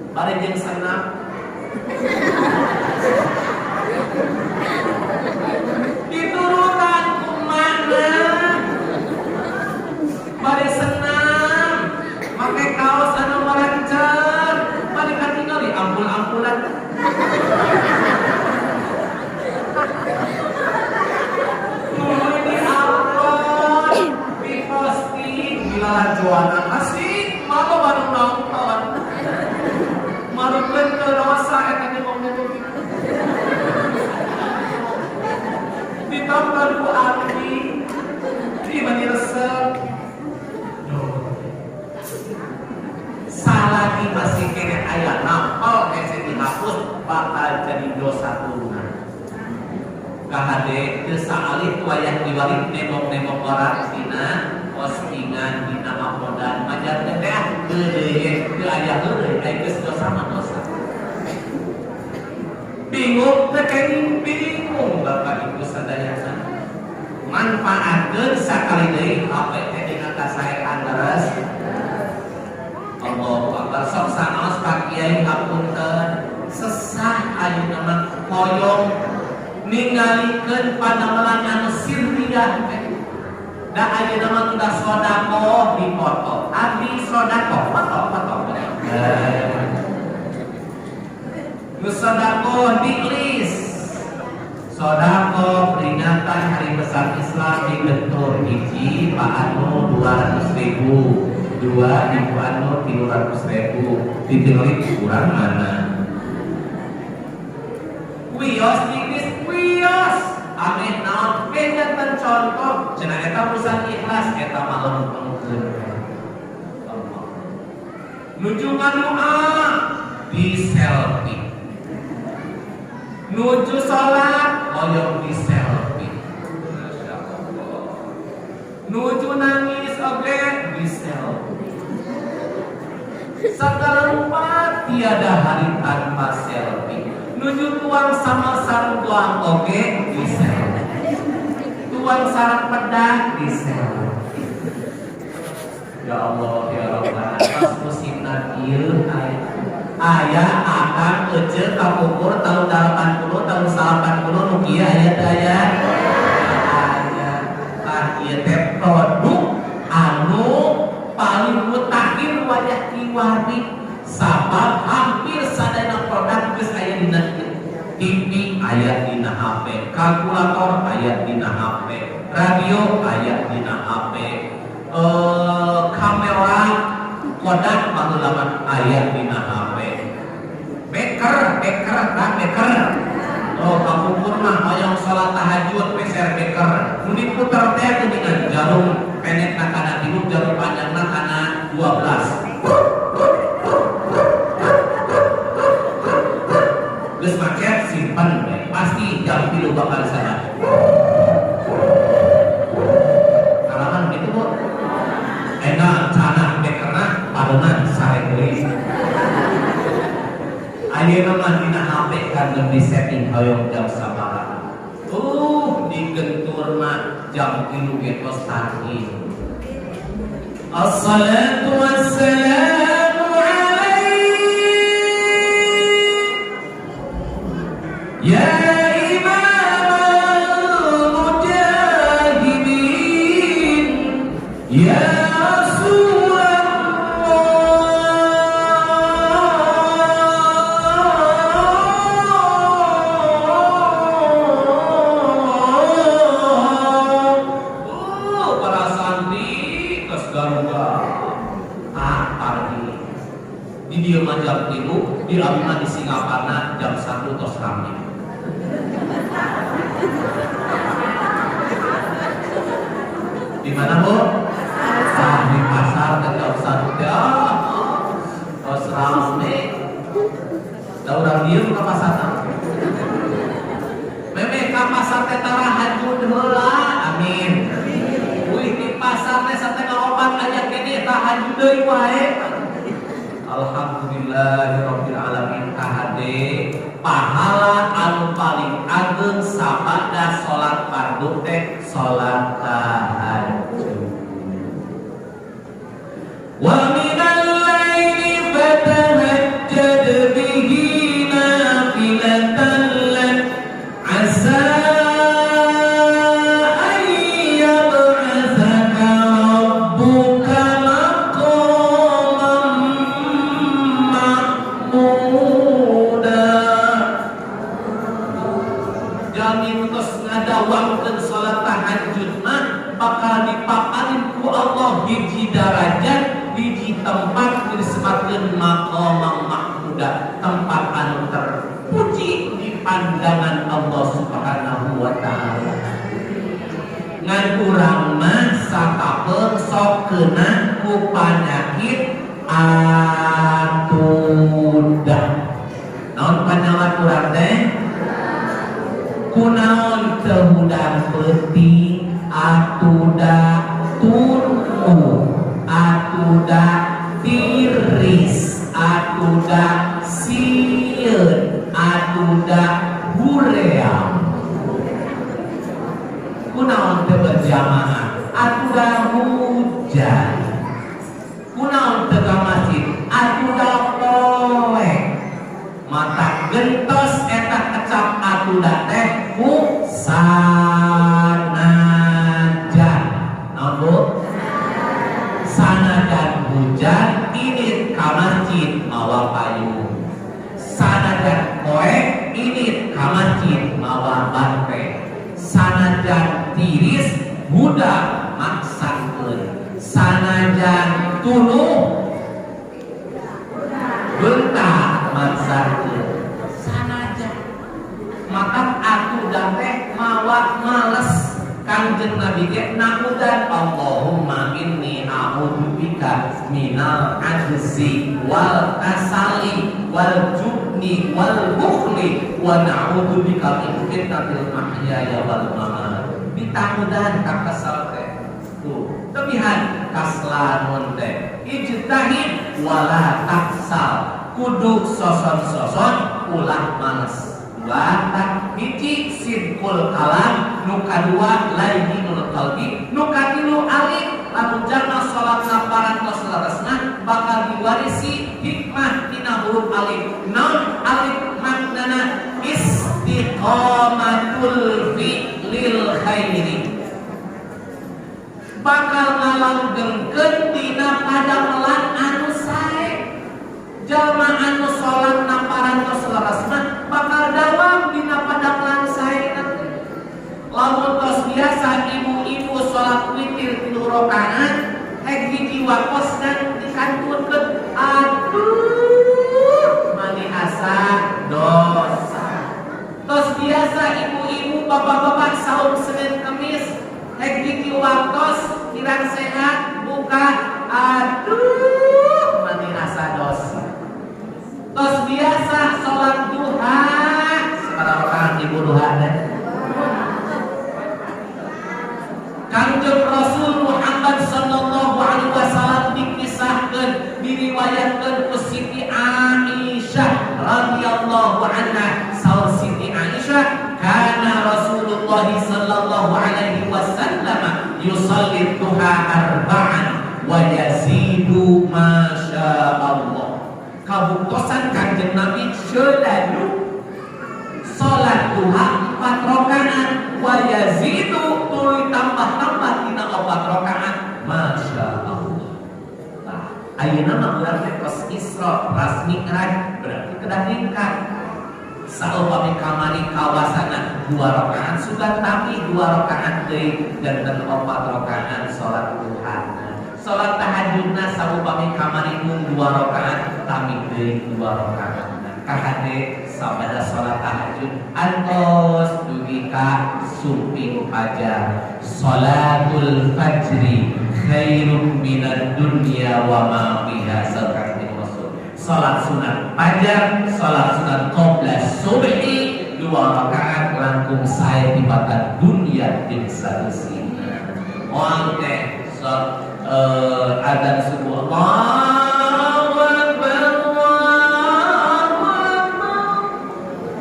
bari jeung senam diturutan kumana bari senam make kaos anu marancar bari katingali ampul-ampulan. Nungguin di upload, di posting, dilalajoanan asik, malu baru nonton. Marukeun ke dosa eta teh ngomong gitu. Ditonton ku abdi, di bani resep. Salagi masih kene aya nampel hese dihapus bakal jadi dosa turunan. KHD teu saalih wayah diwali nembok-nembok orang dina postingan dina uploadan majar teh teh geureun teu aya heureuy aya geus dosa mah dosa. Bingung teh kenging bingung Bapak Ibu sadayana. Manfaatkeun sakali deui HP teh dina kasaean leres. Allahu Akbar sok sanaos Pak Kiai hapunten sesah ayeuna mah hoyong ningalikeun padamelan anu sirriyah teh. Da ayeuna mah udah sedekah dipoto, abdi sedekah foto foto. Nu sedekah di list. Sedekah peringatan Hari Besar Islam di Gentur hiji Pak Anu 200.000, dua Ibu Anu 300.000, ditinggali kurang mana? Wios di list wios. Amin naon beda contoh cenah eta urusan ikhlas eta mah lempengkeun. Allah. Nuju ngadoa di selfie. Nuju salat hoyong di selfie. Masya Allah. Nuju nangis oge di selfie. Segala rupa tiada hari tanpa selfie. Nuju tuang sama sarung tuang oge di selfie. Tuang sarang pedang di selfie. Ya Allah ya Rabbana pas musimna ieu aya akan ece kapungkur tahun 80 tahun 80 nu kieu aya teh aya aya tah ieu teh produk anu paling mutakhir wayah kiwari sabab hampir sadayana produk geus aya dina TV aya dina HP, kalkulator aya dina HP, radio aya dina HP, kamera Kodak baheula mah aya dina HP. Beker, beker, tah beker. Oh, kapungkur mah hoyong salat tahajud peser beker. Nu diputer teh geuningan jarum pendekna kana 3, jarum panjangna kana 12. Geus macet simpen pasti jam 3 bakal sadar. Kalaman gitu Bu. Enak canah bekerna padenan sare deui. Ayeuna mah dina HP kan geus setting hoyong jam sabaraha. Digentur mah jam 3 ge tos tarhim. Assalatu wassalamu alaik ya imam al-mujahidin ya Rasulullah. Di dieu mah jam 3, di abi mah di Singaparna jam 1 tos rame. Di mana Bu? Ah, di pasar ke jam 1 teh. Tos rame. Da urang dieu ka pasar. Meme ka pasar teh tarahajud heula. Amin. Wih di pasar teh satengah opat aya keneh tahajud deui wae. Alhamdulillahirabbil alamin kahade pahala anu paling ageng sabada salat fardu teh salat tahajud. Wa minal laili fatahajjad bihi nafilatan lak asa an yab'atsaka rabbuka maqaman mahmuda. Jalmi tos ngadawamkeun salat tahajud mah bakal dipaparin ku Allah hiji darajat, hiji tempat disebutkeun maqamam mahmuda, tempat anu terpuji di pandangan Allah Subhanahu wa taala. Ngan urang mah sakapeung sok kena ku panyakit atuda. Naon panyawat urang teh? Kunaon teu hudang peuting atuda tunu atuda tiris atuda sieun atuda huream. Kunaon teu berjamaah atuda hujan. Kunaon teu ka masjid atuda poek. Mata gentos eta kecap atuda teh ku sanajan. Naon Bu? Sanajan hujan init ka masjid mawa payung. Sanajan poek init ka masjid mawa bante. Sanajan tiris budak maksakeun. Sanajan tunuh bentak maksakeun. Sanajan maka atuda teh mawa males. Kangjeng Nabi ge namudan Allahumma inni a'udzubika minal ajzi wal kasali wal jubni wal bukhli wa na'udzubika min fitnatil mahyaya wal mamat. Ditamudan ka kasal teh. Tuh, tebihan kaslanun teh. Ijtahid wala taksal. Kudu soson-soson ulah males. Dua, hiji sidqul kalam, nu kadua layyinul qalbi, nu katilu alif. Lamun jalma salat parantos leresna bakal diwarisi hikmah tina huruf alif. Naon alif maknana? Istiqamatul fi'lil khairi. Bakal ngalanggengkeun dina padamelan anu sae. Jalma anu salat parantos leresna bakal dawam dina padamelan sae nanti. Lamun tos biasa ibu-ibu salat witir 3 rakaat, hek hiji wakosna dikantunkeun, aduh mani asa dosa. Tos biasa ibu-ibu bapak-bapak saum Senin Kemis, hek hiji waktos kirang sehat buka, aduh mani asa dosa. Tos biasa salat duha, sabaraha rakaat ibu duha teh? Kangjeng Rasul Muhammad sallallahu alaihi wasallam dikisahkeun, diriwayatkeun ku Siti Aisyah radhiyallahu anha. Saur Siti Aisyah, kana Rasulullah sallallahu alaihi wasallam yusalli duha arba'an wa yazidu ma Allah. Kabuktosan Kangjeng Nabi selalu salat duha 4 rakaat wa yazidu tuluy tambah-tambah dina 4 rakaat. Masya Allah. Nah, ayeuna mah urang teh kos Isra ras Mi'raj berarti kedah ningkat. Saupami kamari kawasana 2 rakaat sudah tapi 2 rakaat deui janten 4 rakaat salat duha. Salat tahajudna saupami kamari mung 2 rakaat, tami deui 2 rakaat. Kahade sabada salat tahajud antos dugi ka sumping fajar. Salatul fajri khairum minad dunya wa ma fiha. Salat Rasul. Salat sunat fajar, salat sunat qabla subhi 2 rakaat langkung sae tibatan dunia jeung saeusina. Moal teh adzan subuh Allahu akbar Allahu akbar.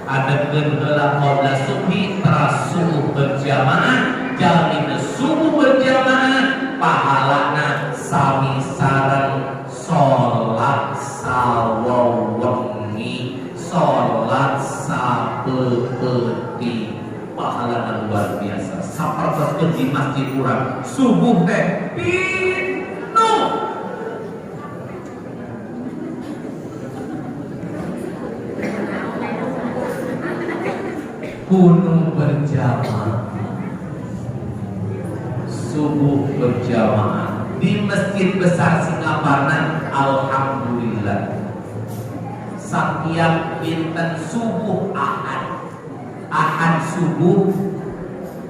Adepkeun heula qabla subhi teras subuh berjamaah, jalmina subuh berjamaah pahalana sami sareng salat sawewengi, salat sapeupeting, pahalana luar biasa. Sapertoskeun di masjid urang subuh teh pinuh. Kuno berjamaah, subuh berjamaah di masjid besar Singaparna. Alhamdulillah setiap dinten subuh ahad, ahad subuh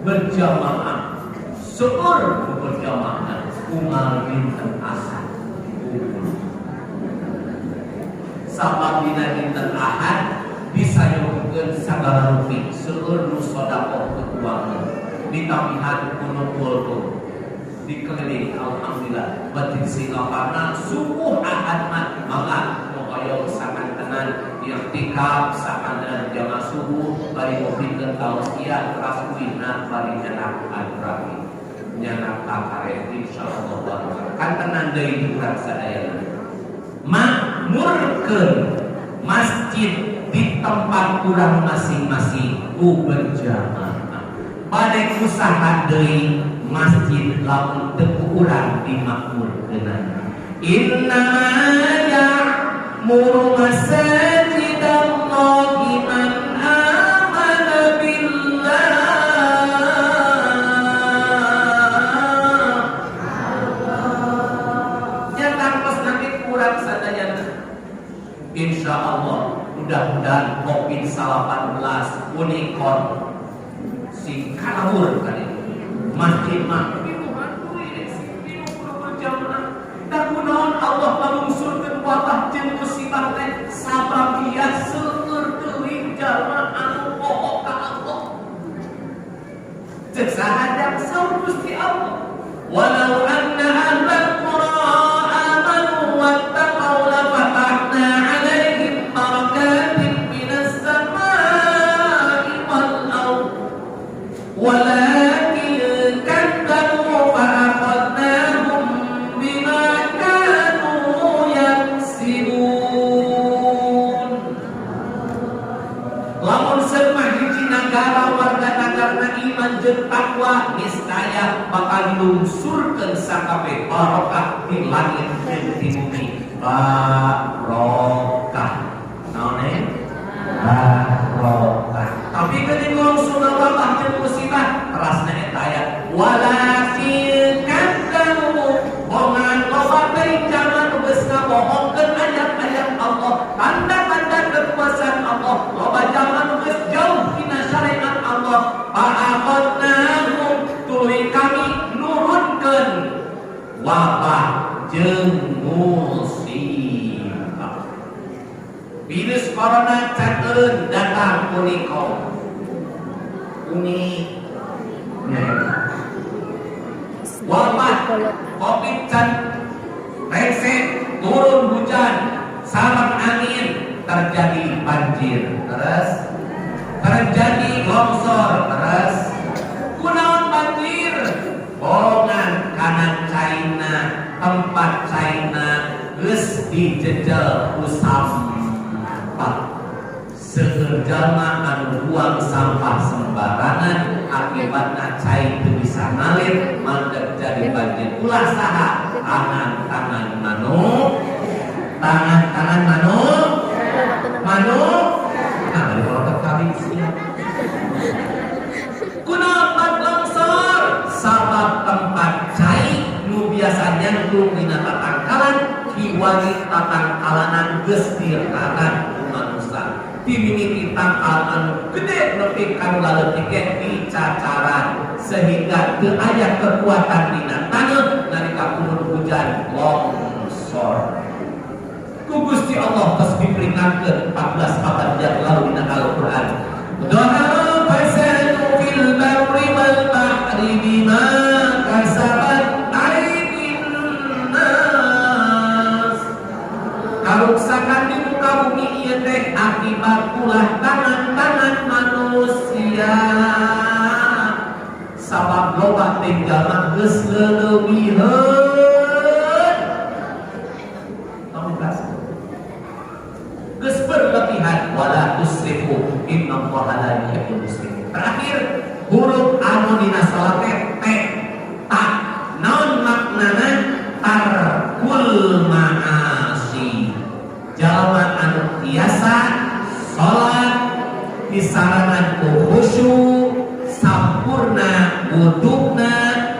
berjamaah, seueur berjamaah unggal dinten ahad. Sabab dina dinten ahad disayogkeun sagala rupi, seueur nu sedekah keuangan ditambihan ku nu kultur dikeliling. Alhamdulillah batin Singaparna subuh ahad mah mangga nu hoyong sakantenan i'tikaf, sakantenan jamaah subuh bari ngopikeun tausiah teras uihna bari nyanak adraki nyanak kakare insyaallah barokah. Kantenan deui urang sadayana makmurkeun masjid di tempat urang masing-masing ku berjamaah. Bade usaha deui masjid lamun teu ku urang dimakmurkeunana. Inna ya'muru masajidallahi man amana billah. Nya tangtos nanti kurang sadayana. Insyaallah mudah-mudahan Covid-19 unicorn si kalahur kali masjid mah kunaon Allah malungsurkeun wabah jeung musibah teh sabab dia seueur teuing jalma anu poho ka Allah. Ceuk saha jang saur Gusti Allah, walau anna ahlal qura amanu wattaqau la fatahna alaihim barakatin minas samai wal ardh walakin kadzabu fa akhadnahum bima kanu yaksibun. Lamun semah hiji nagara warga nagarana iman jeung takwa, niscaya bakal dilungsurkeun sakabeh barokah di langit jeung di bumi. Barokah naon eh? Barokah. Tapi ketika lungsurna wabah jeung musibah terasna eta aya walakin kadzabu, bongan loba teuing jalma nu geus ngabohongkeun ayat-ayat Allah, tanda-tanda kekuasaan Allah, loba jalma nu geus jauh tina syariat Allah. Fa'akhadnahum, tuluy kami nurunkeun wabah jeung musibah. Virus corona cakeun datang unicorn uni wabah Covid can rese turun hujan sareng angin terjadi banjir, terus terjadi longsor, terus kunaon banjir bongan kanan China, tempat China geus dijejel ku sampah. Seueur jalma anu buang sampah sembarangan, akibatna cai teu bisa ngalir, mandek jadi banjir. Ulah saha? Tangan-tangan manu, tangan-tangan manu, manu. Nah, dari kalau kali siap. Kunaon longsor? Sabab tempat cai nu biasa nyangklung Tangkalanan geus diraran ku manusia. Dimimiti tangkal anu gede nepi ka nu laleutik dicacaran sehingga teu aya kekuatan dina taneuh nalika turun hujan longsor. Ku Gusti Allah tos diperingatkeun 14 abad yang lalu dina Al-Qur'an. Dhahara fasadu fil barri wal bahri bima kasabat aydin nas. Karuksakan di muka bumi ieu teh akibat ulah tangan-tangan manusia. Sabab loba teh jalma geus leulewiheun. Tong dibahas. Geus berlebihan, wala tusrifu innallaha la yuhibbul musrifin. Terakhir huruf anu dina salat teh T ta. Naon maknana? Tarkul ma'asi. Jalma anu tiasa salat disarangan ku khusyuk, sampurna wuduna,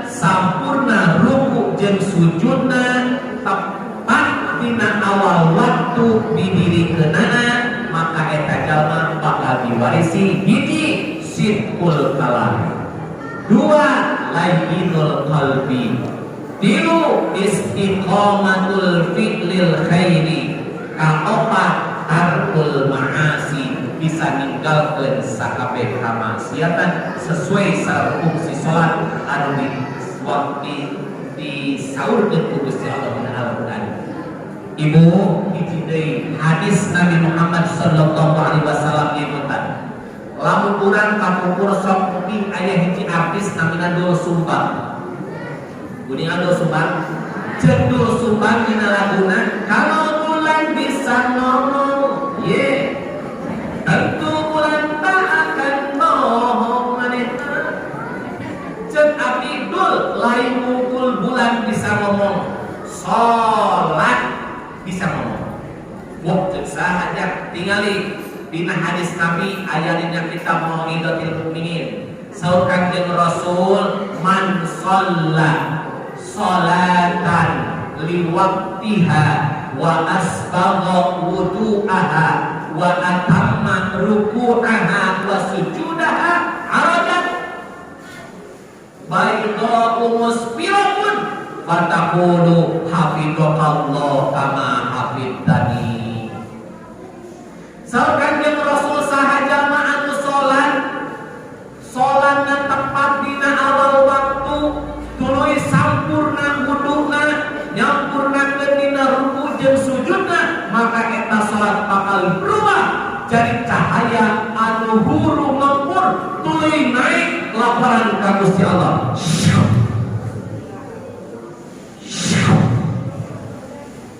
sampurna ruku jeung sujudna, tepat dina awal waktu didirikeunana, maka eta jalma bakal diwarisi hiji sidqul kalam, dua layyinul qalbi, tilu istiqomatul fi'lil khairi, kaopat tarkul ma'asi, bisa ninggalkeun sakabeh kamaksiatan sesuai sareng fungsi salat anu di waktu disaurkeun ku Gusti Allah dina Al-Qur'an. Ibu, hiji deui hadis Nabi Muhammad sallallahu alaihi wasallam nyebutan. Lamun urang kapungkur sok mungkin aya hiji artis namina Doel Sumbang. Kuningan Doel Sumbang? Ceuk Doel Sumbang dina laguna, kalau bulan bisa ngomong, ye, tentu bulan tak akan bohong manehna. Ceuk abdi Dul, lain mungkul bulan bisa ngomong, salat bisa ngomong. Wah, ceuk saha tingali dina hadis Nabi aya dina kitab Mau'izatil Mukminin. Saur Kanjeng Rasul, man shalla salatan liwaqtiha wa asbagha wudu'aha wa atamma ruku'aha wa sujudaha arajat bayda'u musfiratun fataqulu hafizakallah kama hafidtani. Saur Kanjeng Rasul, saha jalma anu salat, salatna tepat dina awal waktu, tuluy sampurna wuduna, nyampurnakeun dina ruku jeung sujudna, maka eta salat bakal berubah jadi cahaya anu huru ngempur, tuluy naik laporan ka Gusti Allah.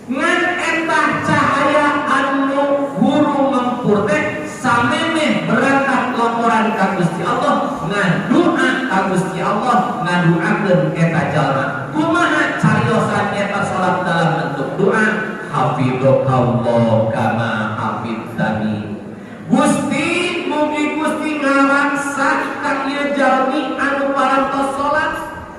Ngan eta cahaya anu huru ngempur teh samemeh berangkat laporan ka Gusti Allah, ngadua ka Gusti Allah, ngaduakeun eta jalma. Kumaha cariosan eta salat dalam bentuk doa? Hafizakallah kama hafidtani. Gusti, mugi Gusti ngaraksa ka ieu jalmi anu parantos salat,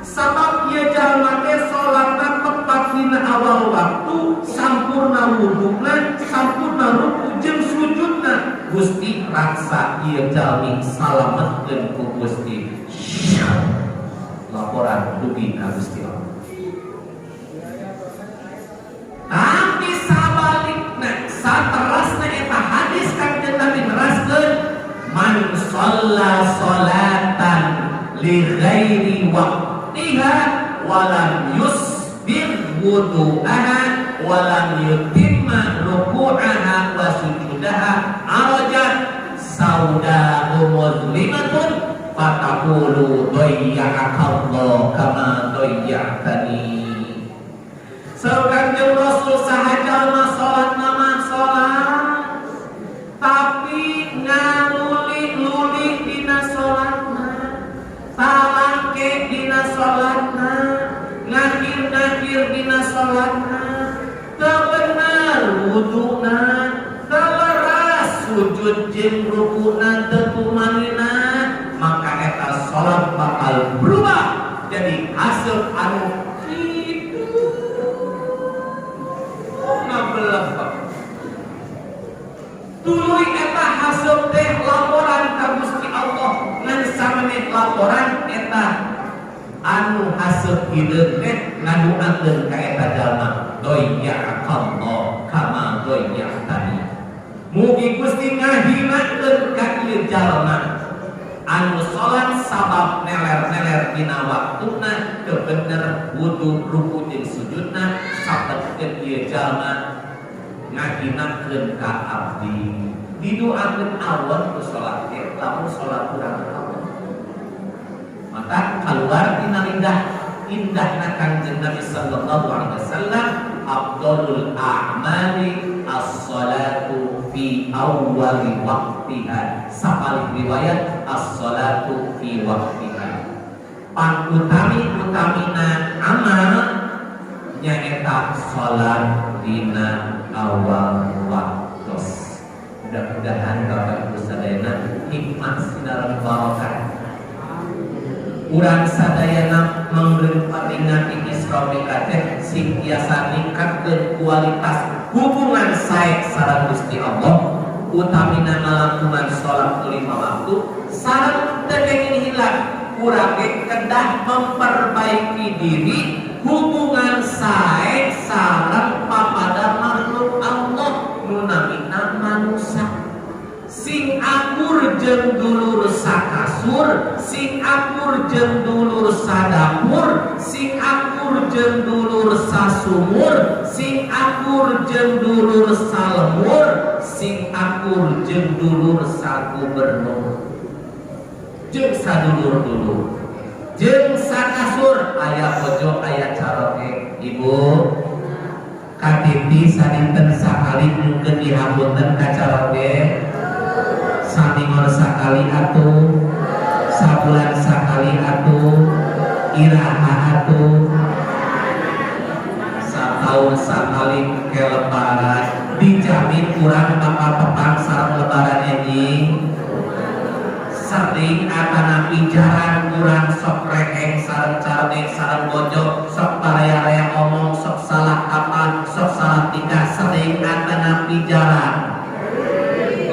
sabab ieu jalma teh salatna tepat dina awal waktu, sampurna wuduna, sampurna ruku jeung sujudna. Gusti, raksa ieu jalmi, salametkeun ku Gusti. Laporan dugi ka Gusti Allah. Tapi sabalikna, saterasna eta hadis Kanjeng Nabi neraskeun, man shalla salatan li ghairi waqtiha walam yusbigh wudu'aha walam yutimma ruku'aha wa sujudaha arajat sauda'u muzlimatun fataqulu dayya'akallah kama dayya'tani. Saur Kanjeng Rasul, saha jalma salat nama salat tapi ngaluli-luli dina salatna, talangke dina salatna, ngakhir-ngakhir dina salatna, teu bener wuduna, teu leras sujud jeung rukuna, teu tumanina, maka eta salat bakal berubah jadi hasil anu hidup ngabelebek. Tuluy eta haseup teh laporan ka Gusti Allah, ngan samenit laporan eta anu haseup hideung teh ngaduakeun ka eta jalma, "Doyya'akallah kama doyya'tani." Mugi Gusti ngahinakeun ka ieu jalma anu salat sabab neler-neler dina waktuna, teu bener wudu, ruku jeung sujudna, sabetkeun ieu jalma ngahinakeun ka abdi. Didoakeun awon ku salat ge, lamun salat kurang awon. Maka keluar tina lidah indahna Kanjeng Nabi sallallahu alaihi wasallam, "Afdalul a'mali as-salatu fi awwali waqtiha." Sapalih riwayat, "As-salatu fi waqtiha." Pang utami utamina amal nyaeta salat dina awal waktos. Mudah-mudahan Bapak Ibu sadayana hikmah sinaran barokah. Urang sadayana memperingati Isra Mi'raj teh sing tiasa ningkatkeun kualitas hubungan sae sareng Gusti Allah, utamina ngalakukan salat lima waktu. Sareng teu kenging hilang, urang ge kedah memperbaiki diri, hubungan sae sareng papada makhluk Allah nu namina manusia. Sing akur jeung dulur sakasur, sing akur jeung dulur sadapur, sing akur jeung dulur sasumur, sing akur jeung dulur salemur, sing akur jeung dulur sagubernur, jeung sadulur-dulur, jeung sakasur. Aya pojok, aya caroge. Ibu katiti sadinten sakali mungkin dihapunten ka caroge. Saminggon sakali atuh, sabulan sakali atuh, iraha atuh? Satahun sakali ke Lebaran. Dijamin kurang bakal tepang sareng Lebaran enjing. Sering atanapi jarang kurang sok reheng sareng caroge, sareng bojo, sok paraya-raya omong, sok salah apa, sok salah tingkah? Sering atanapi jarang?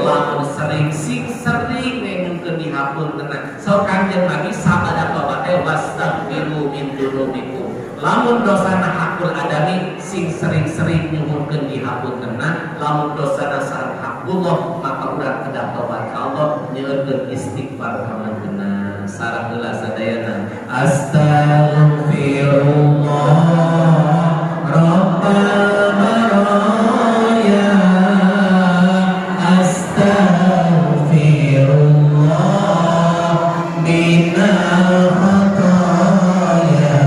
Lamun sering, sing sering nyuhunkeun dihapunten. So Kanjeng Nabi sabada tobat teh, "Wastaghfiru min dzunubikum." Lamun dosana hakul adami, sing sering-sering nyuhunkeun dihapuntenna. Lamun dosana sareng hakullah, maka urang kedah tobat ka Allah, nyeueurkeun istighfar ka manjeunna. Sareng heula sadayana, Astaghfirullah Rabbal baraya, Astaghfirullah minal khataya,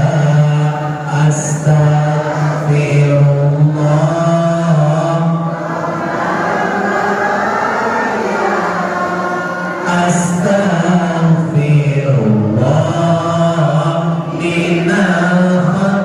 Astaghfirullah, Astaghfirullah minal.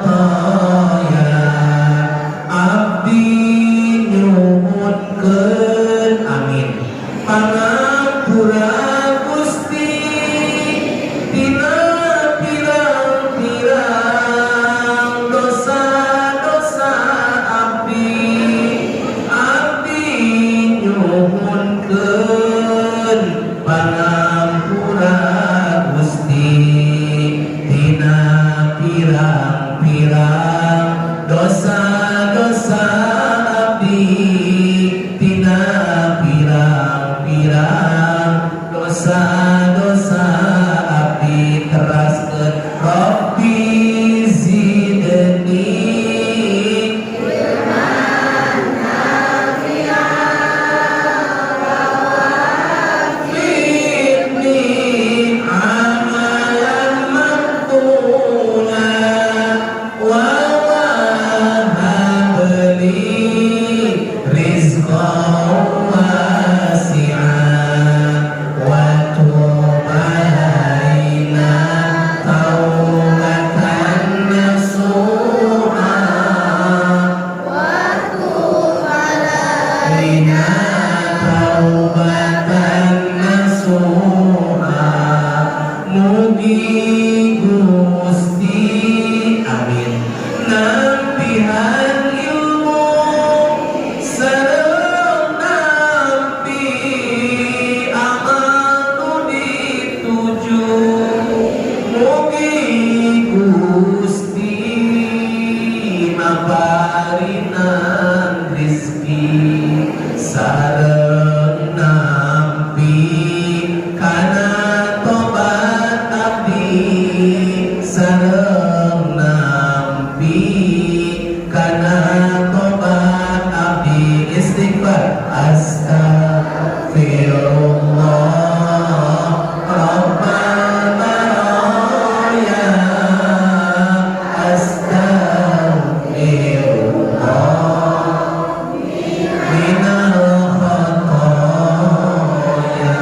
Sareng nampi kana tobat abdi, sareng nampi kana tobat abdi. Istighfar, astagfirullah rabbal baraya, astagfirullah minal khotoya.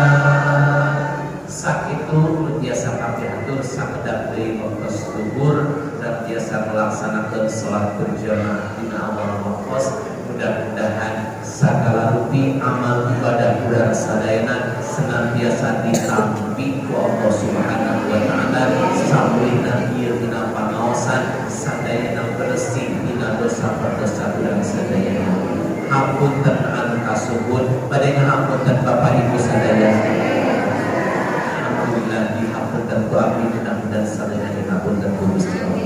Sakitu nu tiasa kapihatur. Sakedap deui waktos zuhur dan tiasa melaksanakan sholat berjamaah dina awal waktos. Mudah-mudahan segala rupi amal ibadah urang sadayana senantiasa ditampi ku Allah Subhanahu wa taala, samulihna ieu dina pangaosan sadayana bersih dina dosa-dosa urang sadayana. Hapunten anu kasubun, bade ngahapunten Bapak Ibu sadaya. Alhamdulillah dihapunten ku abdi, mudah-mudahan sadayana dihapunten ku Gusti Allah.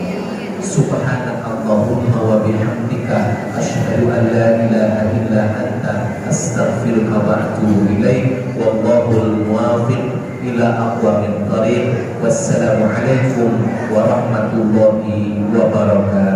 Subhanakallahumma wa bihamdika, asyhadu an la ilaha illa anta, astaghfiruka wa atubu ilaik. Wallahul muwafiq ila aqwamit thariq. Wassalamu alaikum warahmatullahi wabarakatuh.